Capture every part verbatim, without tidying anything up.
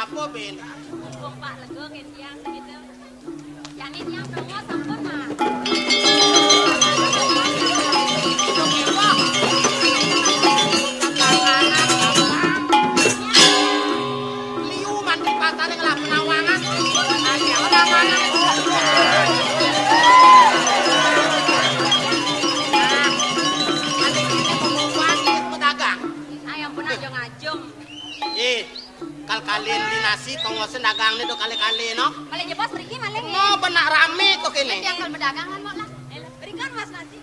Apa, Ben? Mumpung Pak lega, nggih, tiang, gitu. Jani tiang donga sampun, Mas. Liu mantri pasare ngelah penawangan. Ada orang mana? Nah, ada kita pembukaan, kita pedagang. Nah, yang pun aja ngajum. Eh, kal-kali linasi tonggosen dagangne do kali-kali, no? Malih jebos mriki malih. No, benak rame to kene. Yang kal pedagangan, Mbok, lah. Berikan, Mas, nasi.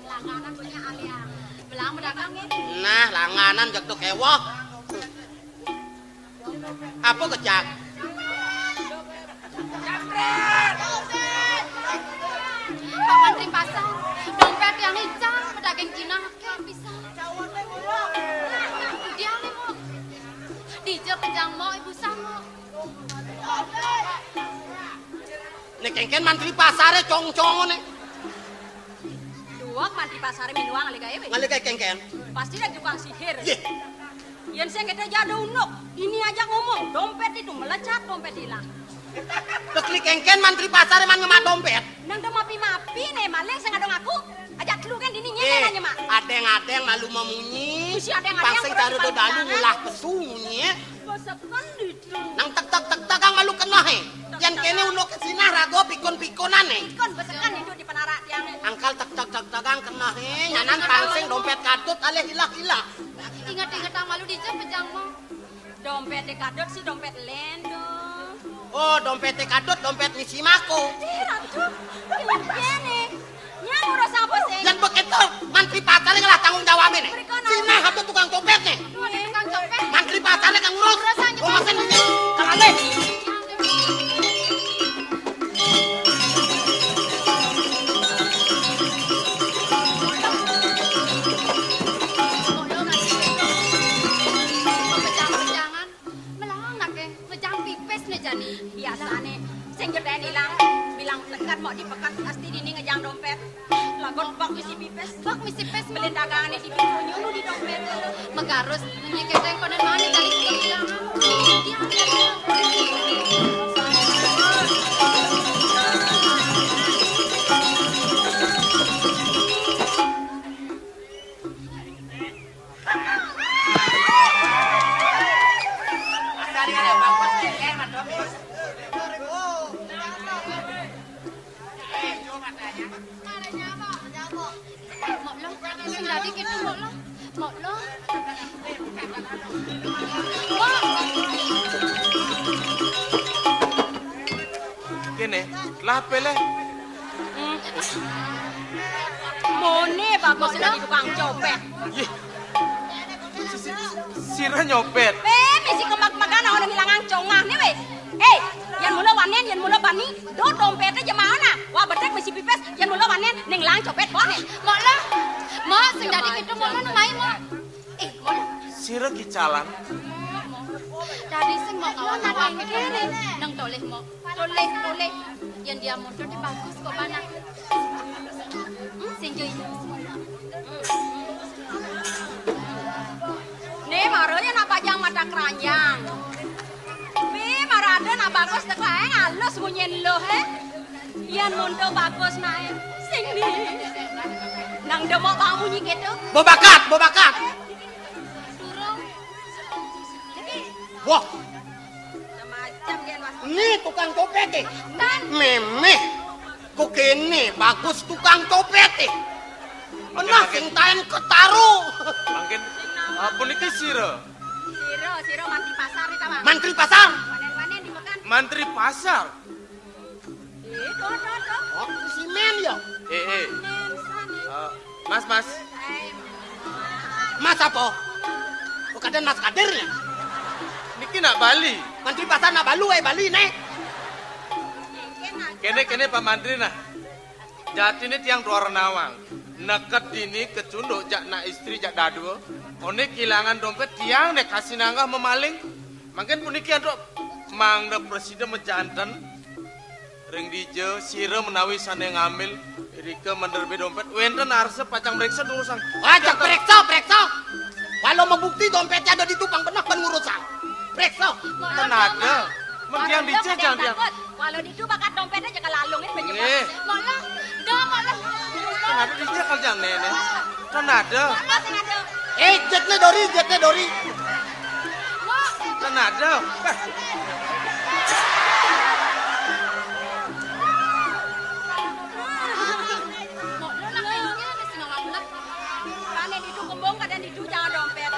Langganan punya alia. Belang pedagang, nggih. Nah, langganan jek to kewok. Apa kejak? Pak Mantri Pasar, dompet yang ical, pedagang Cina akeh pisan. Dia nih, Mo. Dija pejang, Mo, ibu sama. Nek kengken mantri pasare cong-cong ne. Duwek mantri pasare minuang ngalih gawe, weh. Ngalih gawe kengken. Pasti ada tukang sihir. Ye. Yen sing kita jado unuk, ini aja ngomong, dompet itu melecat, dompet hilang. Tekli kengken mantri pasare man nyemak dompet. Nang do mapi-mapi ne maling sing ada ngaku. Aja telu kan dini nyene nyemak. Adeng-adeng malu memunyi. Mesti adeng-adeng. Pang sing terus dalu ngulah pesu munyi. Besekan itu. Nang tek tek tek tek kang malu keneh, eh. Yen kene ulo kesinah rago pikun-pikunan, eh. Pikun besekan itu di penarak tiang. Angkal tek tek tek tek kang keneh, eh. Nyanan pangsing dompet katut alih ilah-ilah. Inget-inget ang malu dija pejang mo. Dompet di katut si dompet lendo. Oh, dompet di katut, dompet misi mako. Eh, ratu. Kene. Nyang ngurus apa sih? Yen begitu, mantri pasar ngelah tanggung jawab ini. Sinah atau tukang copet nih. Tukang copet. Mantri pasar kan ngurus. Urusan copet. Urusan ini. Kalale. Melawang nake, mejang pipis ne jani. Biasane, sing gedhen ilang, bilang tekan mau dipekat, pasti dini ngejang dompet. Lagon bak misi pipis. Bak misi pipis, beli dagangane di pintu nyulu di dompet. Megarus, nyekedeng konen mana jani sudah bilang. Mok lo, sing dadi gitu, Mok lo. Mok lo. Kene, lape le? Mone bagus dadi tukang copet. Yeh. Si, si, sira nyopet. Pe, misi kemak-makan ana ngilangang congah ne wis. Eh, yen mula wanen, yen mula bani, do dompete jemaana. Wah, bedek misi pipis, yen mula wanen, ning lang copet bone. Mok lo. Mok, sing dadi gitu, Mok lo, nang mai, Mok. Eh, Mok lo. Sira kicalan. Dadi sing mau kawan apa kene? Nang toleh, Mok. Toleh, toleh. Yen dia mundur di bagus kok mana? Hmm, sing jui. Ne marane nak pajang mata keranjang. Pi marane nak bagus teko ae ngalus munyin lo, he. Yen mundur bagus nae. Sing di. Nang demok bang munyi gitu. Bo bakat, bo bakat. Wah. Macam dia, Mas. Ni tukang copet, eh. Memeh. Kok kene bagus tukang copet, eh. Nah, sing taen ketaro. Mangkin, ah, puniki sira? Sira, sira mantri pasar iki, Bang. Mantri pasar? Wanen-wanen di Mekan. Mantri pasar? Eh, tuh, tuh, tuh. Oh, simen ya? Eh, eh. Simen, simen. Eh, Mas, Mas. Eh. Mas apa? Bukan Mas Kadir ya? Niki nak Bali. Mantri pasar nak Balu, eh, Bali ne. Kene, kene Pak Mantri nah. Jatine tiang Dwarenawang. Neked dini kecunduk jak nak istri jak dadua. One kilangan dompet tiang nek kasih nanggah memaling. Mangkin puniki antuk mangda presida mejanten. Ring dija sira menawi sane ngambil irika menderbe dompet wenten arsa pacang mreksa durusang. Wah, cek preksa, preksa. Walau Mabukti dompétnya ada di tukang benah kan ngurusang. Preksa. Kan ada. Mending di cek jangan dia. Kalau di itu bakat dompétnya aja kalalung ini. Nggih. Malah, dah malah. Kan ada di cek kerjaan nenek. Kan ada. Apa sih ada? Eh, jetnya Dori, jetnya Dori. Kan ada. Pane ditu kembung, kadang ditu jangan dompét.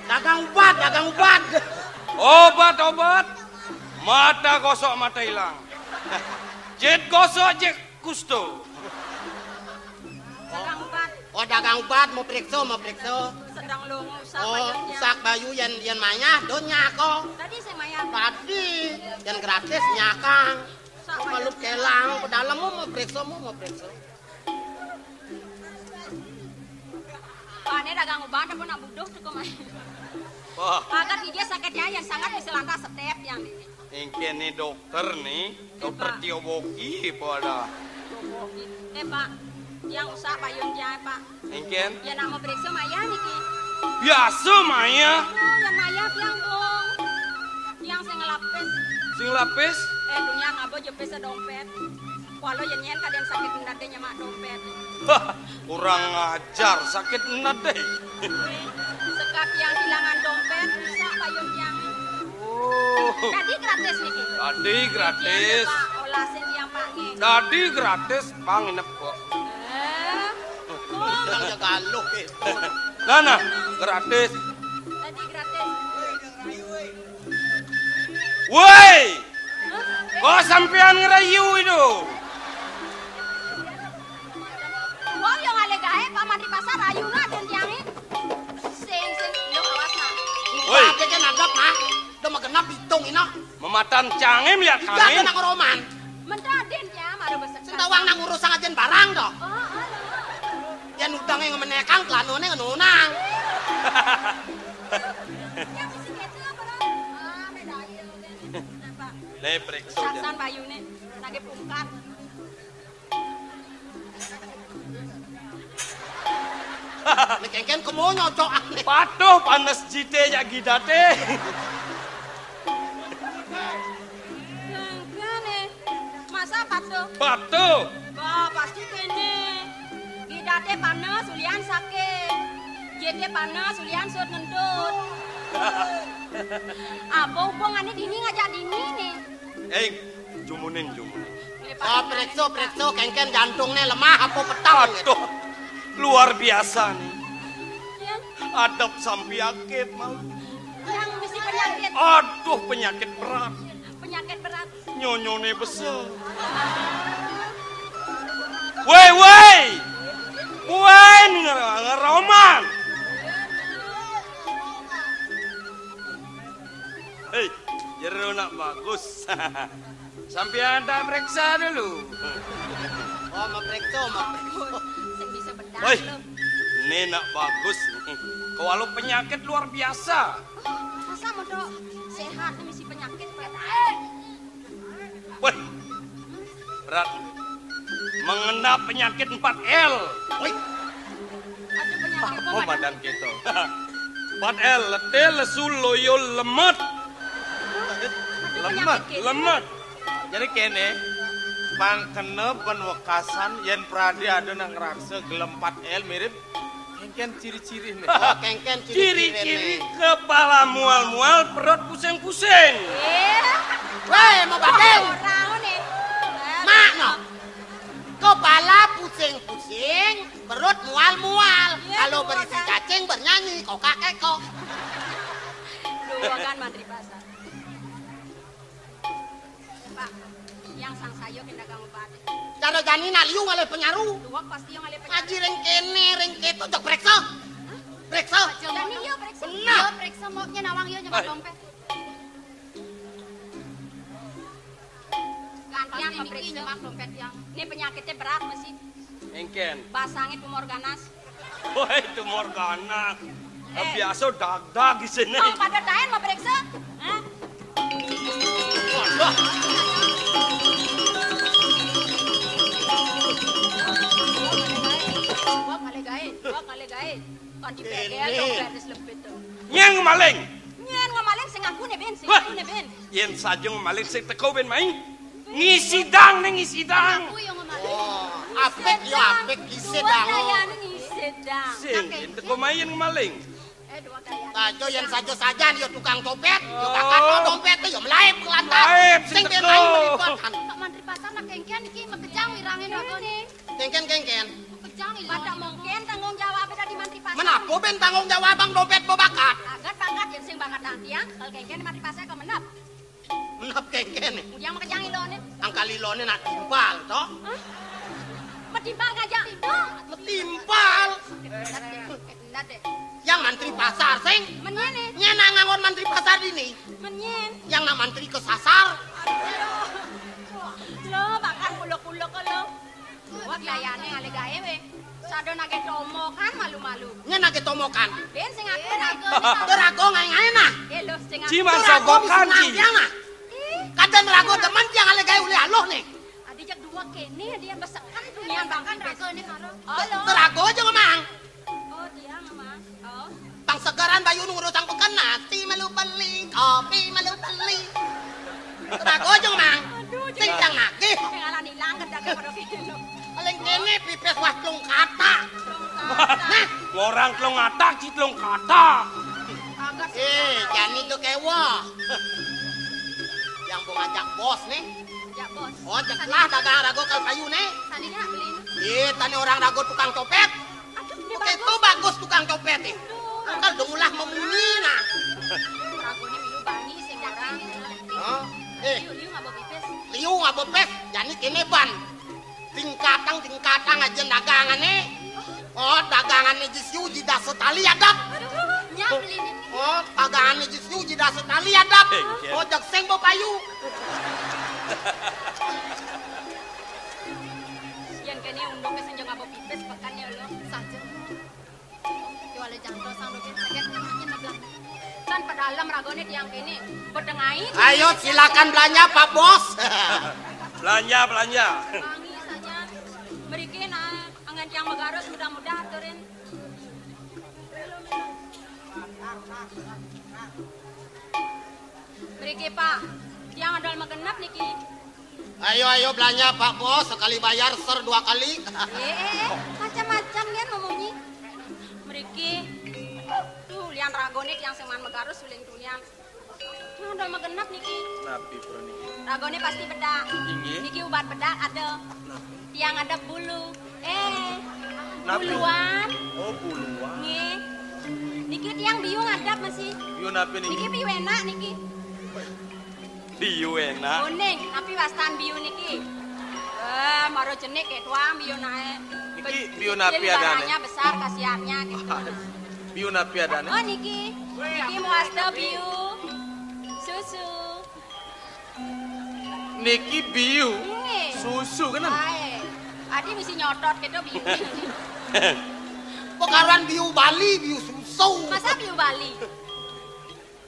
Dagang ubat, dagang ubat. Obat-obat. Mata gosok, mata hilang. Jet gosok, jet kusto. Dagang ubat. Oh, dagang ubat, mau periksa, mau periksa. Sedang lo ngusah. Oh, bayunya. Usak bayu yang, yang mayah, donya ko. Tadi saya mayah. Tadi, yang gratis nyakang. Usak bayu. Malu kelang, pedalem mau, mau periksa, mau, mau periksa. Pane dagang ubat apa nak buduh tuh kemai. Wah. Agak dia sakitnya yang sangat bisa lantas setep yang ini. Engke nih dokter nih, dokter Tio Boki apa ada? Eh, Pak, yang usah payun dia, Pak. Engken? Ya, nak mau periksa maya niki. Biasa maya. Oh, yang maya tiang dong. Tiang sing ngelapis. Sing lapis? Eh, dunia ngabo jepis dompét. Walau yang nyen kadang sakit mendadak nyemak dompét. Wah, kurang ajar, sakit mendadak. Sekap yang kehilangan dompét, bisa payun yang. Oh. Tadi gratis niki. Tadi gratis. Pak, olasin yang Pak nggih. Tadi gratis, Pak nginep kok. Eh. Oh, yang galuh itu. Nah, nah, gratis. Tadi gratis. Woi! Hah? Kok sampean ngerayu itu? Wong yang ale gawe Pak Mantri Pasar rayu nggak dan tiangin. Sing sing yo awas nah. Woi. Apa kan adab nah? Udah mah genap hitung ino. Mematan cangim lihat kami. Tidak ada nang roman. Mentadin ya, maru besek. Sing tawang nang urusan ajen barang toh. Oh, oh, oh. Yang utangnya ngemenekang, kelanone ngenunang. Yang isi kecil apa, Bang? Ah, beda aja, oke. Nah, Pak. Nih, periksa. Saksan bayune, lagi pungkat. Nek engken kemo nyocok ane. Patuh panes jite jak gidate. Gangkane. Masa patuh? Patuh. Wah, pasti kene. Gidate panes ulian sakit. Jite panes ulian sut ngentut. Apa hubungane dini ngajak dini nih? Eh, jumunin, jumunin. Oh, periksa, periksa, kengken jantungnya lemah apa petang gitu. Aduh, luar biasa nih. Ya. Adep sampiakit mau. Yang mesti penyakit. Aduh, penyakit berat. Penyakit berat. Nyonyone besar. Woi, woi. Woi, nger- ngeroman. Hei, jero nak bagus. Sampean tak periksa dulu. Oh, mau periksa, mau periksa. Sing bisa bedak. Woi, lo. Ini nak bagus nih. Kalau penyakit luar biasa. Oh, masa mau sehat nih misi penyakit, Pak? Woi, berat. Mengena penyakit empat L. Woi. Ada penyakit apa, oh, badan kita. Empat L, letih, lesu, loyo, lemet. Lemet. Lemet. Jadi kene, pang kena ben wekasan, yen pradi ada nang ngerasa gelem empat L mirip, kengken ciri-ciri nih. Oh, kengken ciri-ciri. Ciri-ciri nih. Kepala mual-mual, perut pusing-pusing. Weh, mau batin. Orang nih. Mak, no. Kepala pusing-pusing, perut mual-mual. Iya, kalau berisi cacing bernyanyi, kokak kekok. Dua kan mantri pasar. Pak, yang sang sayur kena kamu pati. Cara jani nak liu ngalih penyaru. Tuak pasti yang ngalih penyaru. Aji ring kene, ring keto, jok preksa. Preksa. Jani yo preksa. Benar. Yo preksa, maunya nawang yo nyemak dompet. Gantian pasti niki nyemak dompet yang. Ini penyakitnya berat masih. Engken. Basangnya tumor ganas. Woi, tumor ganas. Biasa dagdag di sini. Wong pada taén mau periksa. Hah? Waduh. Wah, kalih gaé. Wah, kalih gaé. Kon dipegel, Ini. Dong, garis lempit, tuh. Nyén ngemaling. Nyén ngemaling sing aku nih, Ben. Sing Wah. Aku nih, Ben. Yén saja ngemaling sing teko, Ben, mai. Ngisidang nih, ngisidang. Aku yang ngemaling. Oh, apik ya, apik, ngisidang. Wah, kayaknya ngisidang. Sing, yén teko mai yén ngemaling. Eh, dua kayaknya. Aja yén saja-saja ya tukang dompét, ya Oh. Bakat dompét ya melaib kelantar. Melaib, sing sing teko. Kok mantri pasar nak kéngkén iki mekejang wirangé ragone. Kéngkén, kéngkén. Kejang iki. Pada mungkin tanggung jawab dadi mantri pasar. Menapa ben tanggung jawab bang dompét bakat? Agat bakat yén sing bakat tiang, kalau kéngkén mantri pasar kok menep. Menep kéngkén. Udah mekejang ilone. Angkal ilone nak timpal to. Hah? Metimpal ngajak itu. Metimpal. Enggak deh. Yang mantri pasar sing. Menyén nih. Nyén nak ngangon mantri pasar dini. Menyén. Yang nak mantri kesasar. Lo bakal kulek-kulek lo. Wah, kayane ale gawe wé. Sado nake tomokan malu-malu. Nyén nake tomokan. Ben sing aku nak. Derago ngae-ngae nah. Eh, lo sing aku. Ciman sogokan, Ci. Yang nah. Kadang rago demen tiang ale gawe ulih aluh nih. Adi jak dua kene dia besekan dunia bahkan rago ini karo. Halo. Derago aja ngomong. Oh, dia ngomong. Oh. Pang segaran bayu nunggu rosang peken nasi malu beli, kopi malu beli. Terago aja mang. Aduh, sing cang nagih. Sing alan ilang gedake padha kene. Paling kene pipis wah telung kata. Nah, orang telung kata, ci telung kata. Eh, jani tuh kewo. Yang mau ngajak bos nih. Ngajak bos. Oh, cek lah dagang rago kal kayu nih. Tadi nak beli. Eh, tani orang rago tukang copet. Aduh, ini bagus. Itu bagus tukang copet nih. Aduh. Angkal dong ulah memunyi nah. Ragone milu bani sing dagang. Hah? Eh. Liu, liu ngabo pipis. Liu ngabo pes, jani kene ban. Tingkatang, tingkatang aja dagangane. Oh, dagangane jisiu jidah setali adap. Aduh, nyak beli ini. Oh, dagangane jisiu jidah setali adap. Eh, iya. Oh, jakseng bo payu. Yen kene unduk sing jeng ngabo pipis pekan ya lo. Saja. Jual jangkau sang dogen seget nyemaknya nablang. Kan pedalem ragone tiang kene, bedengai. Ayo, silakan belanja, Pak Bos. Belanja, belanja. Wangi saja. Mriki nah, angen tiang megarus mudah-mudah aturin. Mriki, Pak. Tiang adol megenep niki. Ayo, ayo belanja, Pak Bos, sekali bayar ser dua kali. Eh, eh, eh, macam-macam kan ngomongnya. Mriki. Tuh, lian ragone tiang seman megarus suling tunian. Tiang adol megenep niki. Napi, Bro, niki? Ragone pasti bedak. Inggih. Niki ubat bedak ada. Napi? Tiang ada bulu. Eh, napi? Buluan. Oh, buluan. Nggih. Niki tiang biu ngadap masih. Biu napi niki? Niki biu enak niki. Biu enak. Kuning, tapi wastan biu niki. Eh, maro jenik kayak tuang biu nae. Niki biu napi adane? Barangnya besar, kasihannya gitu. Biu napi adane? Oh, niki. Niki muasta biu. Susu. Niki biu. Nggih. Susu kenen. Ae. Adi mesti nyotot gitu biu. Pekaruan biu Bali, biu susu. Masa biu Bali?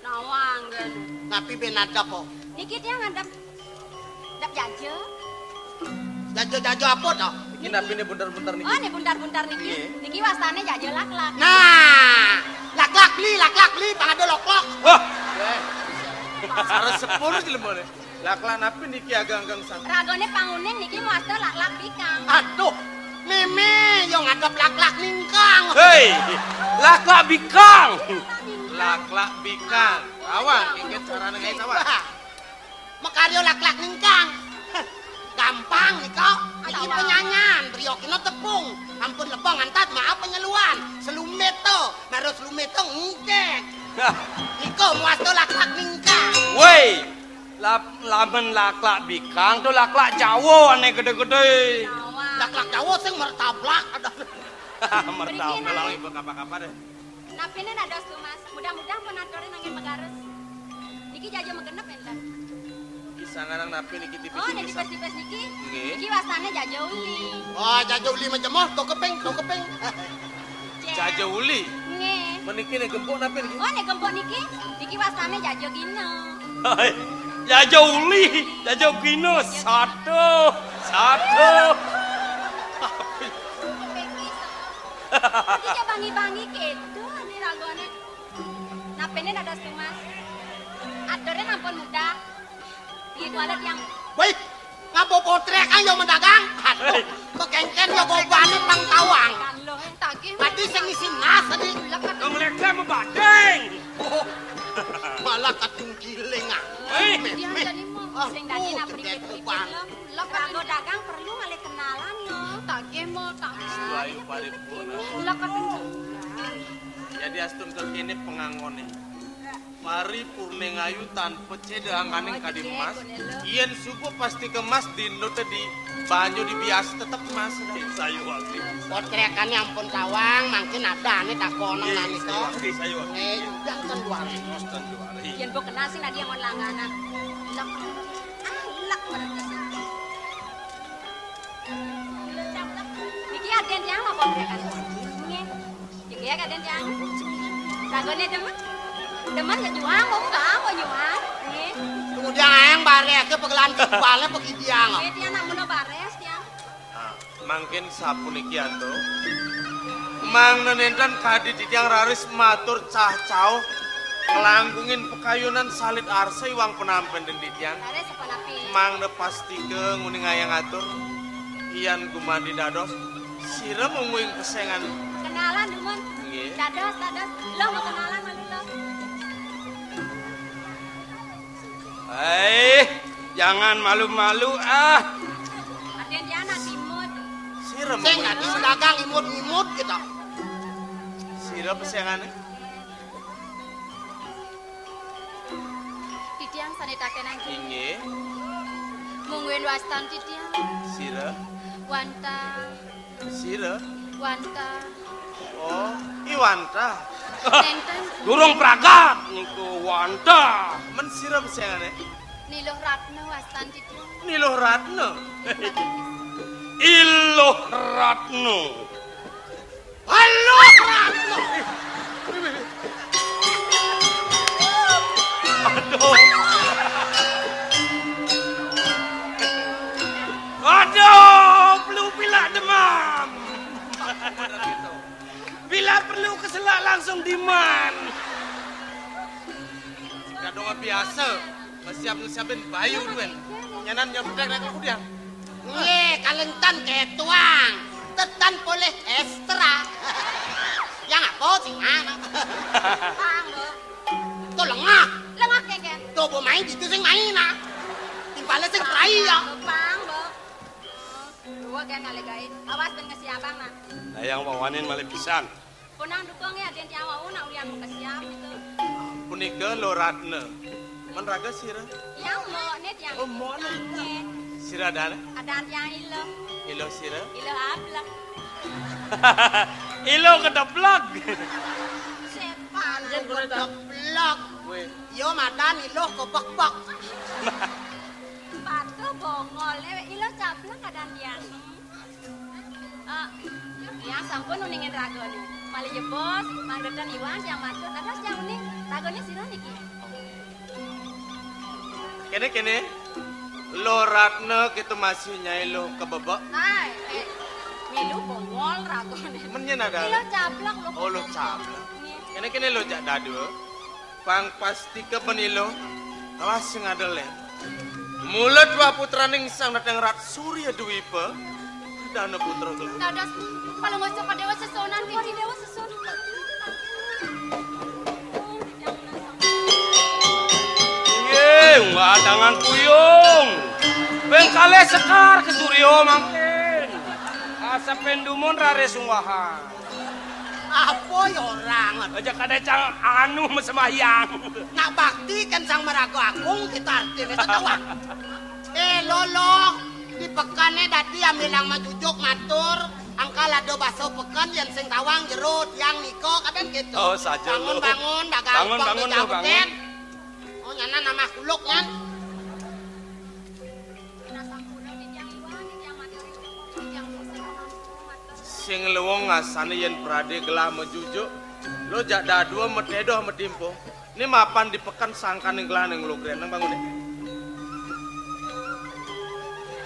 Nawang kan. Napi ben adep, po? Niki tiang adep. Adep jaja. Jaja-jaja apa to? Niki napi ne buntar-buntar niki? Oh, ne buntar-buntar niki. Nggih. Niki wastane jaja laklak. Nah, laklak beli, laklak beli, pang ada loklok. Wah. Eh. Sareng sepur jelemane. Laklak napi niki agak-agak sang? Ragone panguning niki muasta laklak bikang. Aduh, meme yo ngadep laklak ningkang. Hei, laklak bikang. Laklak bikang. Awak inget carane gawe awak. Mekaryo laklak ningkang. Gampang nika. Iki penyanyan, briyokina tepung. Ampun lebong antat, maaf penyeluan. Selumit to, maro selumit to ngkek. Nika muasta laklak ningkang. Woi, lap-, lamen laklak bikang to laklak Jawa ane gede-gede. Laklak Jawa sing mertablak ada. Mertablak. Ibu kapa-kapa deh. Napine dados tuh, Mas? Mudah-mudahan pun atore nanggen megares. Niki jaja megenep enten. Niki sanganang napi niki tipis-tipis? Oh, niki tipis-tipis niki. Nggih. Niki wastane jaja uli. Oh, jaja uli majemoh, to keping, to keping. Jaja uli? Nggih. Meniki né gempuk napi niki? Oh, né gempuk niki, niki wastané jaja gina. Hai, jaja uli, jaja gina, satu, satu. Niki ja bangi-bangi kéto, né ragané. Napiné dados tumas? Aturé ampun muda. Iya, kuala tiang. Wih, ngapa potrék ayo mendagang? Aduh, bekéngkén ya gobané pang tawang. Tagih. Adi sing isi nas adi. Ngelék mebading. Oh, malah kating giling ah. Wih. Dia jadi mau. Ah, sing dadi nak berikit-berikit lo. Lo kanggo dagang perlu ngalih kenalan lo. Tagih mau tak. Ayu paripurna. Lo kating. Jadi astun kéné pengangoné. Paripurna ngayu tanpa céda angganing kadi emas. Yén suba pasti kemas dina tadi banyu dibias tetep emas. Sayuwakti. Potrékané ampun tawang, mangkin adané takono nani to. Sayuwakti, sayuwakti. Eh, jangan luar. Jangan luar. Yén mbok kenal sing adi yang langganan. Lek, ah, lek berarti. Niki adén tiang napa mriki? Nggih. Nggih, adén tiang. Ragané demen. Demen ya nyuwang, kok enggak, kok nyuwang. Nggih. Kemudian ayang barés ke pegelan kepalé pegidiang. Nggih, tiang nak mula barés, tiang. Ah, mangkin sapuniki atur. Mangda nénten kadi titiang raris matur cah-cauh nglanggungin pakayunan salit arsa iwang penampén titiang. Raris apa napi? Mangda pastika nguning ayang atur. Yan gumadi dados sira mungguing pesengan. Kenalan, dumun. Nggih. Dados, dados. Lo mau kenalan malu lo. Eh, jangan malu-malu ah. Adén dia anak imut. Sira sing mungguing. Adi dagang imut-imut kita. Sira pesengané. Titiang sané takénang. Inggih. Mungguing wastan titiang. Sira. Wantah. Sira. Wantah. Oh, Iwantah. Nénten. Durung pragat niku Wantah. Men sira pesengané? Niluh Ratna wastan titiang. Niluh Ratna. Iluh Ratna. Aluh, Ratna. Aduh. Aduh, perlu pilak demam. Bila perlu keselak langsung diman. Kadung biasa. Ngesiap-ngesiapin bayu duén. Nyanan nyontek rek kudiang. Nggih, kalentan ketuang. Tetan polih ekstra. Yang apa sih, Mang? Pang, Bu. Tuh lengah. Lengah, Keken. Tuh, Bu, main gitu sing main, ah. Timpalnya sing prai, ya. Pang, Bu. Dua kan kali gaé. Awas dan ngesiabang, nak. Nah, yang wawanin malih pisan. Punang dukung ya, adén tiang wau nak ulian makesiab gitu. Punika Lo Ratna. Men raga sira? Tiang mbok né tiang. Oh, mbok né. Nggih. Sira adané? Adan tiang Iluh. Iluh sira? Iluh ablek. Iluh kedeblek. Setan kedeblek. Wéh. Yo madan Iluh kebekbek. Batu bongol, eh, Iluh cablek adan tiang. Ah, tiang sampun uningin ragané. Malih jebos, mangda ten iwang tiang matur. Dados tiang uning, ragané sira niki? Kéné, kéné. Lo Ratna kita masih nyai lo kebebek. Hai, eh, milu bongol ragané. Men nyén ada? Iluh cablek lo. Oh, lo cablek. Nggih. Kéné, kéné lo jak dadua. Pang pastika ben Iluh telah sing ada lén. Mula dua putraning Sang Datang Rat Surya Dwipa, Dana Putra Geluh. Dados palungguh Cokor Déwa Sesonan, Kiji Déwa Sesonan. Inggih, unggah tangan puyung. Ping kalih sekar ke Surya mangkin. Asepin dumun raris unggahan. Apa ya orang? Aja kada cang anu sembahyang. Nak bakti kan Sang Maraga Agung kita artinya sekawan. Eh, Lolo, di pekané dadi ambilang majujuk matur, angkal ada baso peken yang sing tawang jero tiang nika kadang gitu. Oh, saja, Lo. Bangun, bangun, dagang. Bangun, bangun, Lo, bangun. Oh, nyana nama kuluk, nyan. Sing luwung ngasane yen prade gelah mejujuk, Lo jak dadua metedoh metimpo. Né mapan di peken sangkaning gelah ning lugrén nang banguné.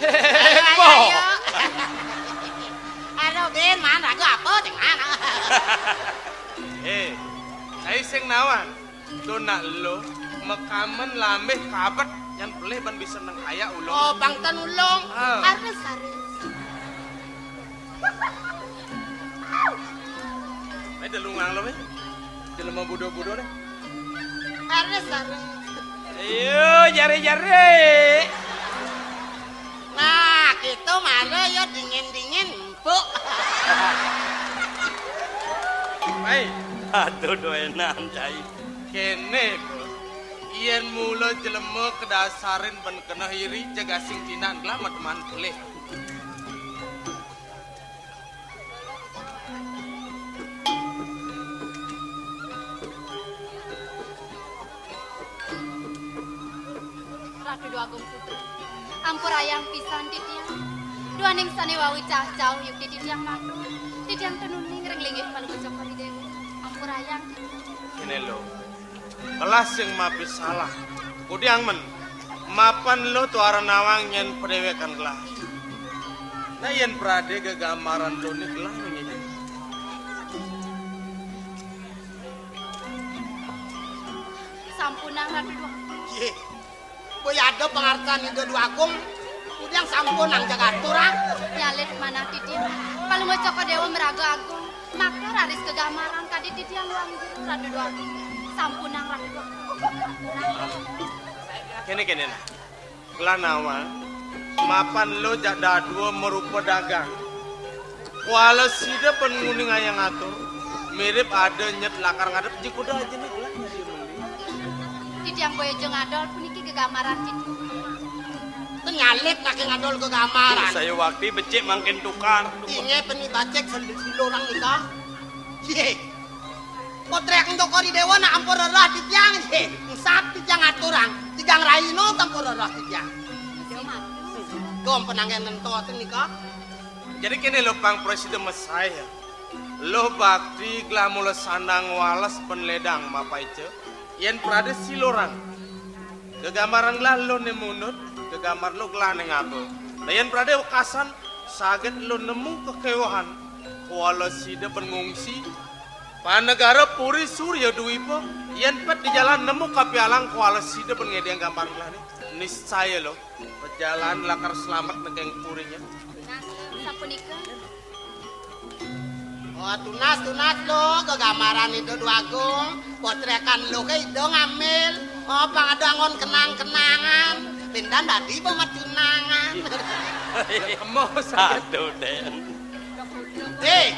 Ayo, ayo, ayo. Aduh, Bin, man, raga apa, ceng man? Eh, saya sing nawang. To nak lo, makamen lambih kabet, yan pelih ban bisa neng kaya ulung. Oh, bang tan ulung. Ah. Arnes, arnes. Mai delungang lo, mai. Jelema budo-budo deh. Arnes, arnes. Ayo, jare-jare. Nah, gitu mara ya dingin-dingin, empuk. Mai. Aduh, doenan, cai. Kéné, Bu. Yén mula jelema kadasarin ban keneh iri, jeg asing tinan gelah mateman pelih. Ratu Déwa Agung Putra, ampurayang pisan titiang. Duaning sané wau cah-cah yukti titiang matur. Titiang ten uning ring linggih Palungguh Cokor I Déwa. Ampurayang titiang. Kéné lo. Kelas sing mapi salah. Kudiang men. Mapan lo tuara nawang nyén padéwékan gelah. Nah, yén pradé gegamaran lo né gelah né ngéné. Sampunang, Ratu Déwa Agung. Yé. Boya ada pangarsan Ida Déwa Agung. Kudiang sampunang jagat atur, ah. Nyalih manah titiang. Palungguh Cokor I Déwa maraga agung. Maka raris gegamaran kadi titiang luang jero, Ratu Déwa Agung. Sampunang, Ratu Déwa Agung. Kéné-kéné nah. Gelah nawang, mapan lo jak dadua marupa dagang. Kuala sida ban nguningayang atur, mirib ada nyet lakar ngadep jikuda aja nih gelah. Titiang boya ja ngadol puniki gegamaran titiang. Ten nyalip kaki ngadol gegamaran. Saya wakti becik mangkin tukar. Inggih, bani bacik sel-, silurang nika. Yé. Potrék Cokor I Déwa nak ampun rerah titiang, yé. Engsap titiang aturang. Tigang rahina ampun rerah titiang. Gom penanggén nentos nika. Jadi kéné lo pang presiden mesai ya. Lo bakti gelah mula sandang wales penledang mapaica. Yén pradé silurang. Gegamaran gelah lo né mundut, gegamar lo gelah né ngaba. Nah, yén pradé wekasan, saget lo nemu kekéwahan. Kuala sida ban ngungsi. Panegara Puri Surya Dwipa, yén pét di jalan nemu kapialang kuala sida ban ngedéng gambar gelah né. Niscaya lo, pejalan lakar selamet nekeng purinya. Nah, sapunika. Oh, tunas, tunas lo, gegamaran Ida Déwa Agung, potrékan lo ké Ida ngambil. Oh, pang ada anggon kenang-kenangan. Pindan dadi pematunangan. Emoh, sakit. Aduh, Dén. Eh,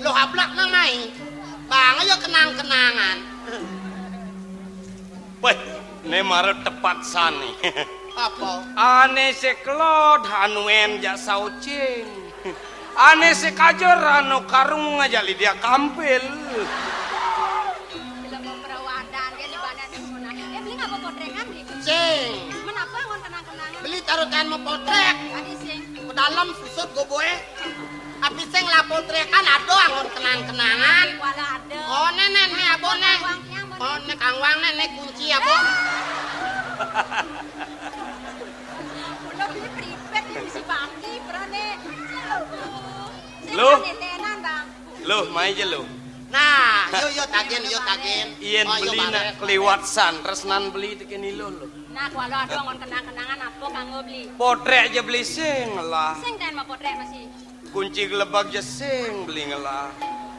lo hablak nang mai. Bang, ayo kenang-kenangan. Wéh, né mara tepat sané. Apa? Ané seklod anuén jak saucing. Ané sekajer anu karung ngajak Lydia Kampil. Film perawadan dia di mana ada semuanya. Eh, beli ngapa potrékan di? Sing. Menapa ngon kenang-kenangan? Beli taruh kan mau potrék. Tadi sing. Pedalem susut goboé. Api sing lah potrékan ada anggon kenang-kenangan. Wala ada. Oh, né, né, né, abon, né. Kangwang tiang, abon. Oh, né kangwang, né, né kunci, abon. Udah beli pripet di misi bangki, berane. Loh. Sing tenan, Bang. Loh, mai ja lo. Nah, yo, yo, tagen, yo, tagen. Yén beli nak keliwat san, tresnan beli tekén ilo lo. Nah, kuala ada anggon kenang-kenangan apa kanggo beli? Potrék ja beli sing lah. Sing ten mau potrék masih. Kunci gelebag ja sing beli ngelah.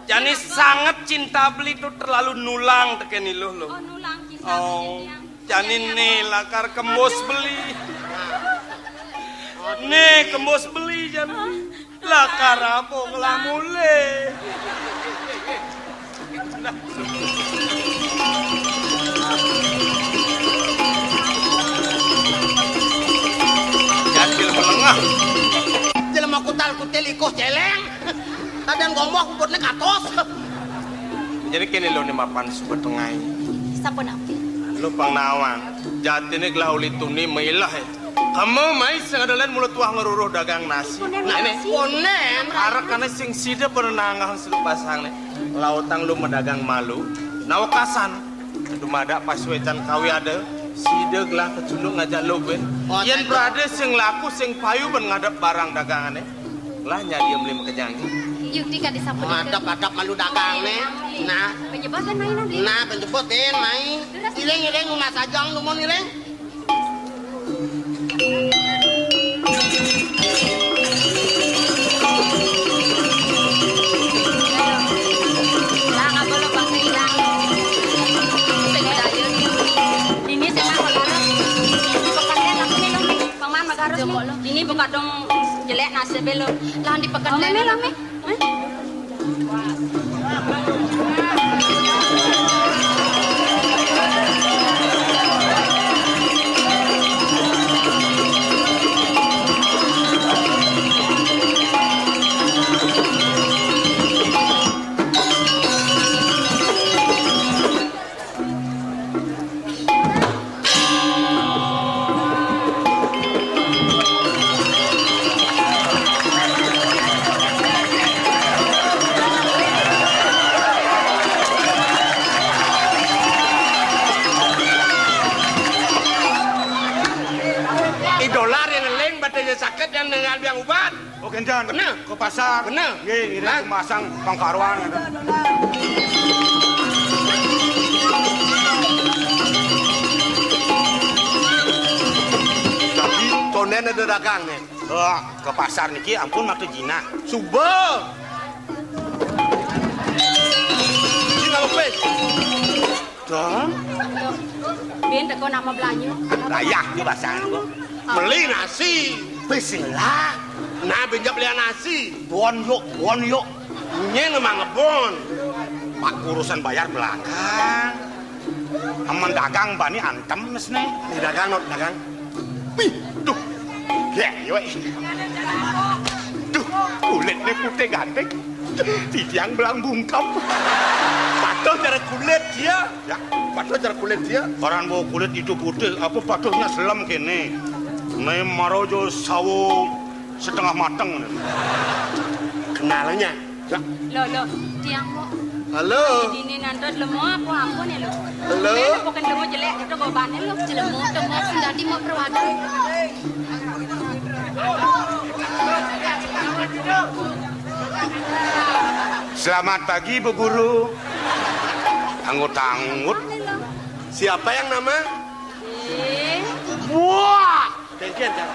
Jani sanget cinta beli tu terlalu nulang tekén iluh lo. Oh, nulang cinta. Oh, beli tiang. Jani né lakar kembus beli. Né kembus beli jani. Lakar apa ngelah mulih. Jadil menengah. Jelema kutal-kutil ikuh céléng. Tadian gomoh puputné katos. Jadi kéné lo né mapan suba tengai. Sapunapi? Lo pang nawang. Jatiné gelah uli tuni mailah, eh. Kamu mai sing ada lain mulut wah ngeruruh dagang nasi. Nah, ini. Konén. Arek kana sing sida pada nanggah seduk basang né. Lautang lu madagang malu, nawekasan. Dumadak pasuécan kawiada, sida gelah kacunduk ngajak lu buin. Oh, yén prade sing laku, sing payu ban ngadep barang dagangané, gelah nyadi meli makejang. Yukti kadi sapunika. Madep-adep malu dagangné. Nah. Penjebot kan main nanti. Nah, penjebot, Din, main. Iling-iling rumah sajong, dumun iling. Lah, apa lo bangsa ilang? Sing dayun. Ini sing mah perkara. Pekenen aku minum nih. Pang Man magarus nih. Ini buka dong jelek nasib lo. Lah, di pekenen. Hah? I dolar yang ngeling, bate ya sakit yang ninggal biang ubat. Oh, kénten. Bener. Ke pasar. Bener. Nggih, ngiring. Hah? Masang pangkaruan. Dadi tondén ada dagang nih. Oh, ke pasar niki ampun makta jinah. Suba. Jinah lepis. Dong. Bin teko nama belanja. Layah di pasar kok. Beli nasi. Bismillah. Nah, benjak beli nasi. Bon yuk, bon yuk. Nyén emang ngebon. Pak urusan bayar belakang. Aman dagang bani antem nes nih. Nih dagang, Nok, dagang. Wih, duh. Ya, yo. Duh, kulitnya putih ganteng. Titiang belang bungkem. Patuh cara kulit dia. Ya, patuh cara kulit dia. Orang bawa kulit itu putih, apa patuhnya selem kene. Nih maro jo sawo setengah mateng. Kenalnya. Ya. Lo, lo, tiang, Mbok. Halo. Dini nandot lemo apa ampun ya, lo? Halo. Lo bukan temu jelek itu gobane lo. Jelemo temu sing dadi mau perwadan. Selamat pagi, Bu Guru. Anggut-anggut. Siapa yang nama? Eh. Wah. Kengken, kan?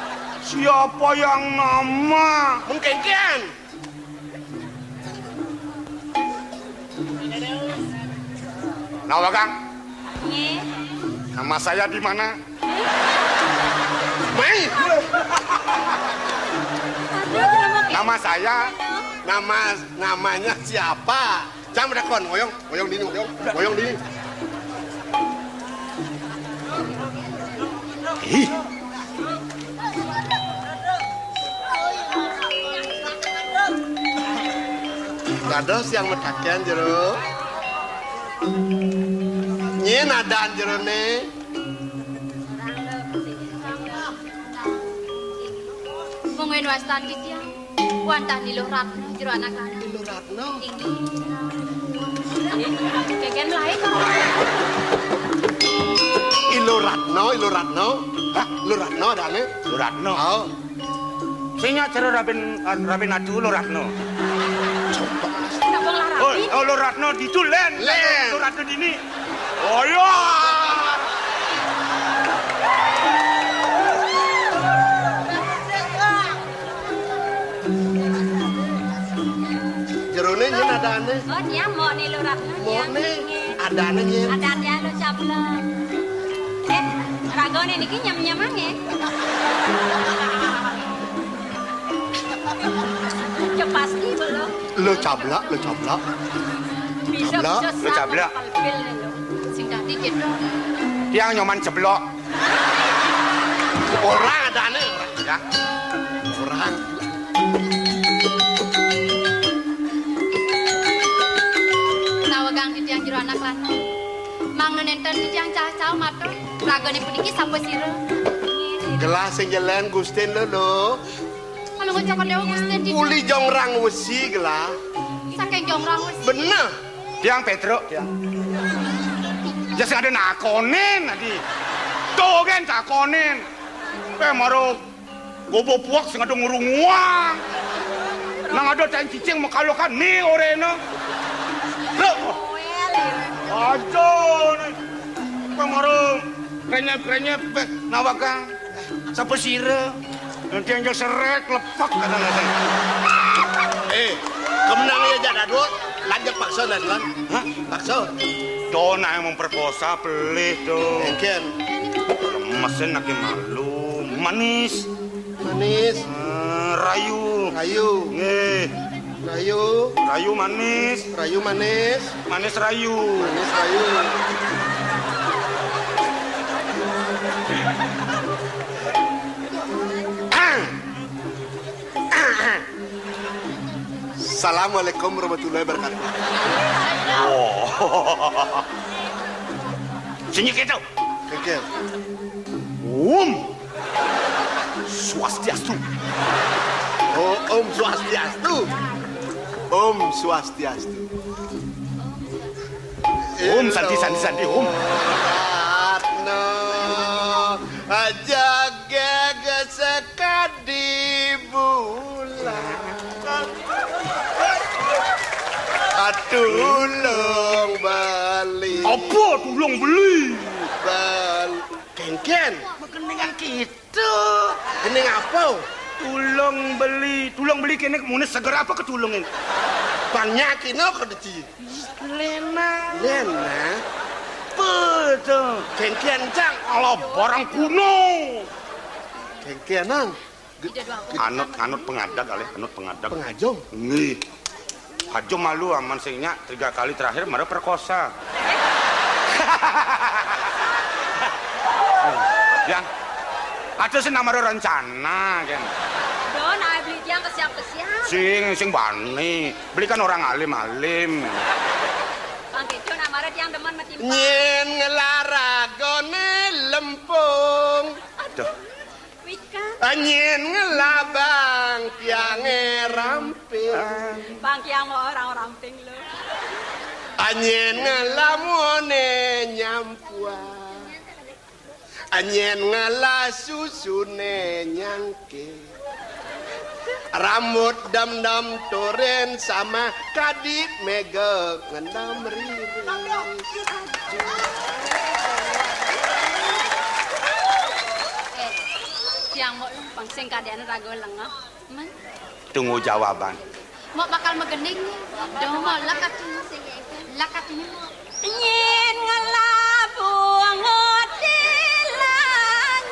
Siapa yang nama? Mengkengken. Nah, Kang. Nggih. Nama saya di mana? Mai. Aduh, nama saya. Nama, namanya siapa? Jang pada kon, ngoyong, ngoyong dini, ngoyong, ngoyong dini. Ih. Dados yang mataken jero. Nyén adan jerone? Monggo wastan titiang. Wantah Ni Luh Ratna, jero anak lanang. Ni Luh Ratna? Inggih. Keken lain. I Luh Ratna, I Luh Ratna. Hah? Luh Ratna adane? Luh Ratna. Oh. Sing nyak jero Raden, Raden Adu Luh Ratna. Napa nglarang? Oh, oh, Luh Ratna ditu len. Len. Luh Ratna dini. Oh iya. Jerone nyén adane? Oh, nya mok ni Luh Ratna. Mok ni adane nyén? Adane Luh Cablok. Eh, ragone niki nyem-nyemang nggih. Cepasti belum. Luh Cablok, Luh Cablok. Bisa, Cablok. Bisa Luh Cablok. Sing dadi cedok. Tiang Nyoman Ceblok. Ora adane, ora. Ya. Ora. Nawegang titiang jero anak lanang. Mangda nenten titiang cah-cah matur. Ragane puniki sapa sira? Gelah sing jelen Gustin lho, lho. Kalau ngucap Dewa Gustin di Uli jongrang wesi gelah. Saking jongrang wesi. Bener. Tiang Pétruk, tiang. Ya sing ada nakonin tadi. Tuh kan takonin. Pé maro gobo puak sing ada ngurunguang. Nang ada teng cicing makalokan ni orena. Loh. Aja nih. Pé maro krenyep-krenyep, pé nawakang. Sapa sira? Nanti yang seret lepek kata nanti. Eh, kemenang ya jak dadua, lanjut paksa dah duluan. Hah? Paksa. Dona yang memperkosa pelih tuh. Mungkin. Lemesin lagi malu. Manis. Manis. Eh, rayu. Rayu. Nggih. Rayu. Rayu manis. Rayu manis. Manis rayu. Manis rayu. Assalamualaikum warahmatullahi wabarakatuh. Wow. Sini kita. Oke. Om Swastiastu. Oh, Om Swastiastu. Om Swastiastu. Om Santi, Santi, Santi, Om. Ratna. Aja gege sekadi bulan. Tulung beli. Apa tulung beli? Bal-, Kengken. Keningan kita. Kening apa? Tulung beli, tulung beli kene mune seger apa ketulungin? Banyak ini kok deci. Lena. Lena. Apa tuh? Kengken cang. Ala barang kuno. Kengkenan. Anut, anut pengadag, alih, anut pengadag. Pengajum. Nggih. Aja malu aman sing nyak tiga kali terakhir mara perkosa. Yang ada sing namanya rencana kan. Don, ae beli tiang kesiap-kesiap. Sing, sing bani. Beli kan orang alim-alim. Bang Kejo namanya tiang demen metimpang. Nyen ngelaragone lempung. Aduh. Wikan. Anyen ngelabang tiange ramping. Bang Kiang mau orang ramping lo. Anyen ngelamone nyampuan. Anyen ngela susune nyangke. Rambut dam-dam turen sama kadi mega ngendam riri. Eh, tiang mau lempang sing kadean rago lengah. Men. Tunggu jawaban. Mau bakal megening nih. Dong mau lekat ini. Lekat ini mau. Nyen ngelabung di langit.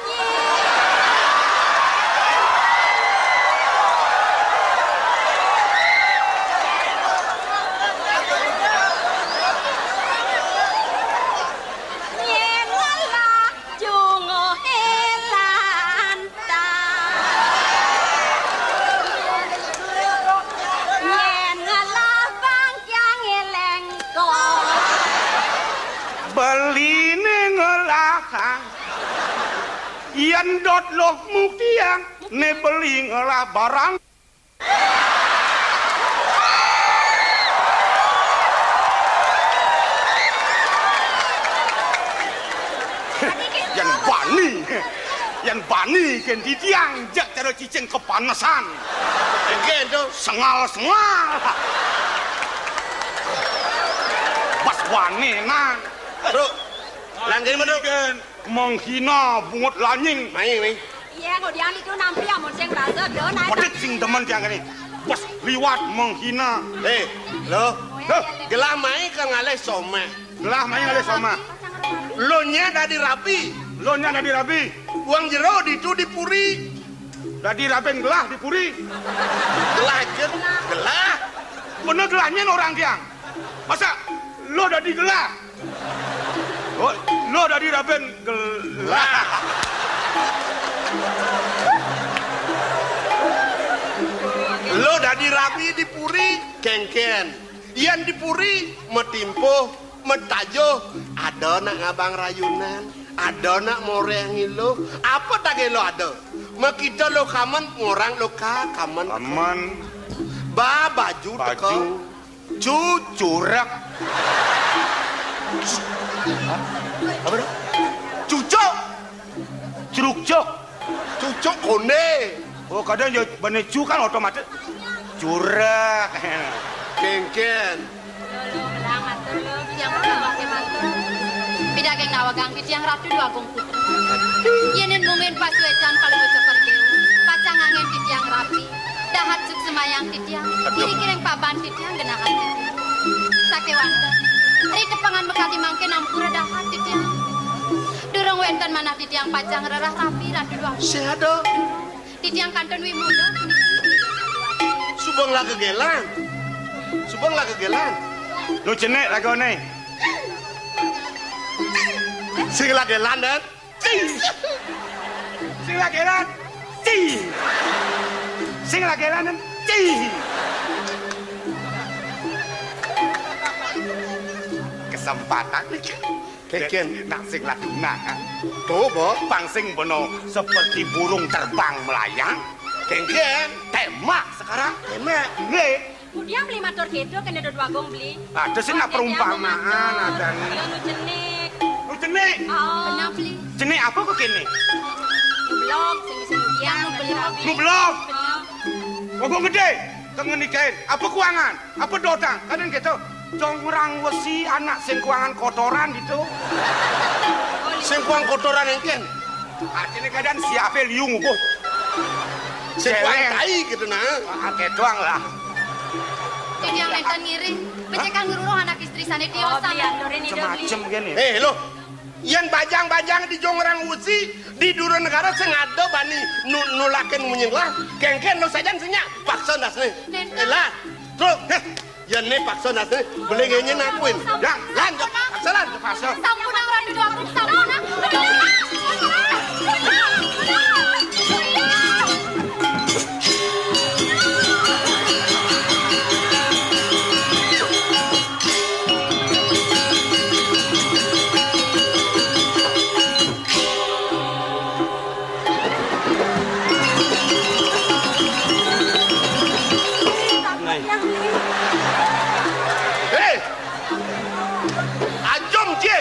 Nyen ngelah jungo elan. Yen ngelah bangkiang eleng kok. Beline ngelah. Yen dot loh mukiang ne beli ngelah barang. Yang bani, yang bani kan ditiang jak cara cicing kepanesan. Oke, itu. Sengal-sengal. Pas wani nang. Bro, langgeng, Bro. Kan menghina bungut lanying. Mai, mai. Iya, kemudian itu nampi amun sing rasa do naik. Pedit sing demen tiang kene. Pas liwat menghina. Eh, lo. Heh. Gelah mai ke ngalih somah. Gelah mai ngalih somah. Lo nya dadi rabi. Lo nya dadi rabi. Wong jero ditu di puri. Dadi rabi gelah di puri. Gelah jen, gelah. Bener gelah nyen orang tiang. Masa lo dadi gelah? Oh, lo dadi rabi gelah. Lo dadi rabi di puri, kengken. Yen di puri, metimpuh, metajuh, ada nak ngabang rayunan, ada nak moreh ngiluh. Apa tage lo ada? Mekita lo kamen, ngorang lo ka, kamen. Kamen. Ba baju teka. Baju. Cucurak. Apa to? Cucuk. Crukcuk. Cucuk koné. Oh, kadang ya bené cu kan otomatis curah. Kénkén. Lho, lho, gelang matur, lho, titiang kula paké matur. Pidaging nawegang titiang Ratu Déwa Agung Putra. Yéning mungkin pasuécan Palungguh Cokor I Déwa, pacang anggén titiang rapi. Dahat suksemayang titiang, kiring-kiring paban titiang genahan titiang. Sakéwanten, ri tepengan makadi mangkin ampura dahat titiang. Durung wénten manah titiang pacang rerah rapi, Ratu Déwa Agung. Sing ada. Titiang kantun wimula puniki. Suba ngelah gegélan. Suba ngelah gegélan. Nu cenik laguné. Sing ngelah gegélan, Den. Ci. Sing ngelah gegélan. Ci. Sing ngelah gegélan, Den. Ci. Kesempatan iki. Kénkén. Nak sing lagi nah. Tuh, Bo. Pang sing beno seperti burung terbang melayang. Kénkén. Tembak sekarang. Tembak. Nggih. Kudiang beli matur kéto kéné Déwa Agung beli. Ada sing nak perumpamaan, ada nih. Ya, nu cenik. Nu cenik. Oh. Bener, beli. Cenik apa kok kéné? Nu belog, sing sing kudiang, nu belog. Nu belog. Bener. Agung gedé, tengen nikahin. Apa kuangan? Apa dotang? Kadén kéto. Jongrang wesi anak sing kuangan kotoran gitu. Sing kuang kotoran éngkén. Artinya kadang siapa liung uguh. Sing kuang tai gitu nah. Ah, kéto doang lah. Titiang nénten ngiring, becikang ngruruh anak istri sané déwa. Oh, beli aturin ida, beli. Macem-macem kéné. Eh, lo. Yén bajang-bajang di Jongrang Wesi, di Dura Negara sing ada bani nu-, nulakin munyin lah. Kénkén lo sajan sing nyak paksa nasné. Nénten. Élah. Truk. Heh. Yén né paksa nasné, beli ngenyen akuin. Ya, lanjut. Paksa, lanjut. Paksa. Sampun, Ratu Déwa Agung, sampun. Héi! Ajum, Ci.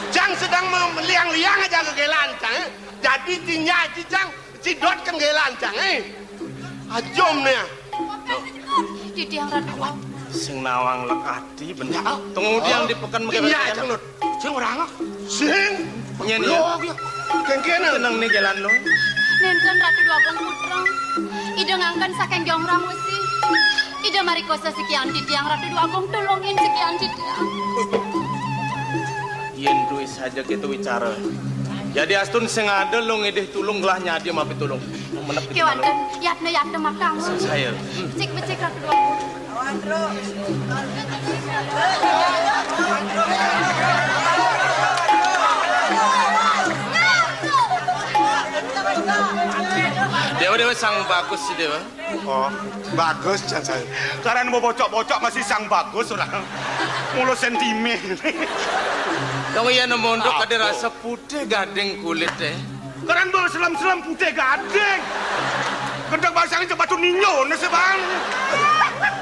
Cang sedang meliang-liang aja gegélan, Cang, eh. Jadi tinja, Ci, Cang. Cidot kén gegélan, Cang, eh. Ajum né. Titiang Ratu. Sing nawang lekati bener. Ya. Tunggu tiang di peken. Iya, Cang, Dot. Sing orang ah. Sing. Nyén ya. Loh, ya. Kénkén. Seneng né jalan lo. Nénten Ratu Déwa Agung Putra. Ida ngangken saking Jongrang Wesi. Ida marikosa sikian titiang Ratu Déwa Agung, tulungin sikian titiang. Yén duwé saja kéto wicara. Jadi astun sing ada lo ngidih tulung gelah nyadi mapitulung. Menep kéwanten, yatna, yatna makang. Saya. Becik-becik Ratu Déwa Agung. Déwa, Déwa, sang bagus si Déwa. Oh, bagus, jan saya. Karan mau bocok-bocok masih sang bagus orang. Mulu sentimen. Dong iya nemu untuk ada rasa putih gading kulit deh. Karan mau selem-selem putih gading. Gendeng basang cek batu ninyo, nasi bang.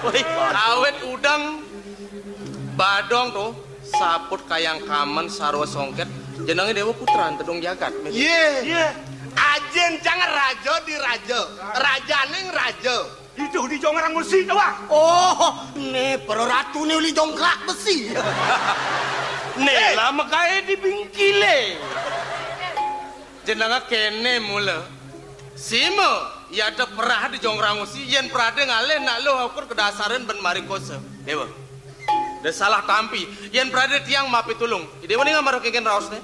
Wih, awet udang badong tuh. Saput kayang kamen sarwa songket, jenengé Déwa Putra Tedung Jagat. Yé. Yé. Ajin cang raja di raja. Rajaning raja. Itu di Jongrang Wesi, wah. Oh, né para ratuné uli jongkrak besi. Né lah mekaé di bingkilé. Jenengé kéné mula. Sima, yata perah di Jongrang Wesi, yén prade ngalih nak luh ukur kedasarin ben marikosa. Déwa. Da salah tampi, yén prade tiang mapitulung. Déwa ning amara kénkén raosné.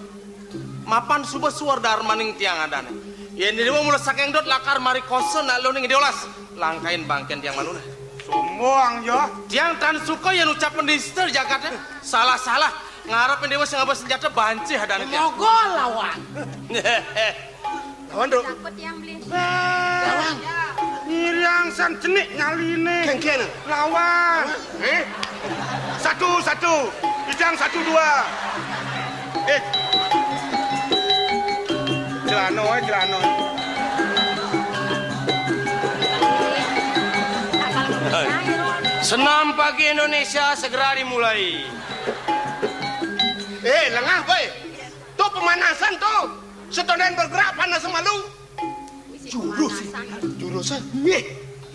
Mapan suba suwar darmaning tiang adané. Yén Déwa mula saking dot lakar marikosa nak luh ning Déwa las. Langkain bangkén tiang manuna. Sombong ya. Tiang tan suka yén ucapan dista jagaté. Salah-salah. Ngarepin Déwa sing ngaba senjata banci adané tiang. Mogol lawan. Lawan, Dok. Takut tiang beli. Lawan. Ngiriang san cenik nyaliné. Kénkén. Lawan. Eh? Satu, satu. Ijang satu, dua. Eh. Celano, eh, celano. Senam, Pak. Bagi Indonesia segera dimulai. Eh, lengah, boy. Tuh pemanasan tuh. Setonden bergerak, panas malu. Jurus, jurus, eh.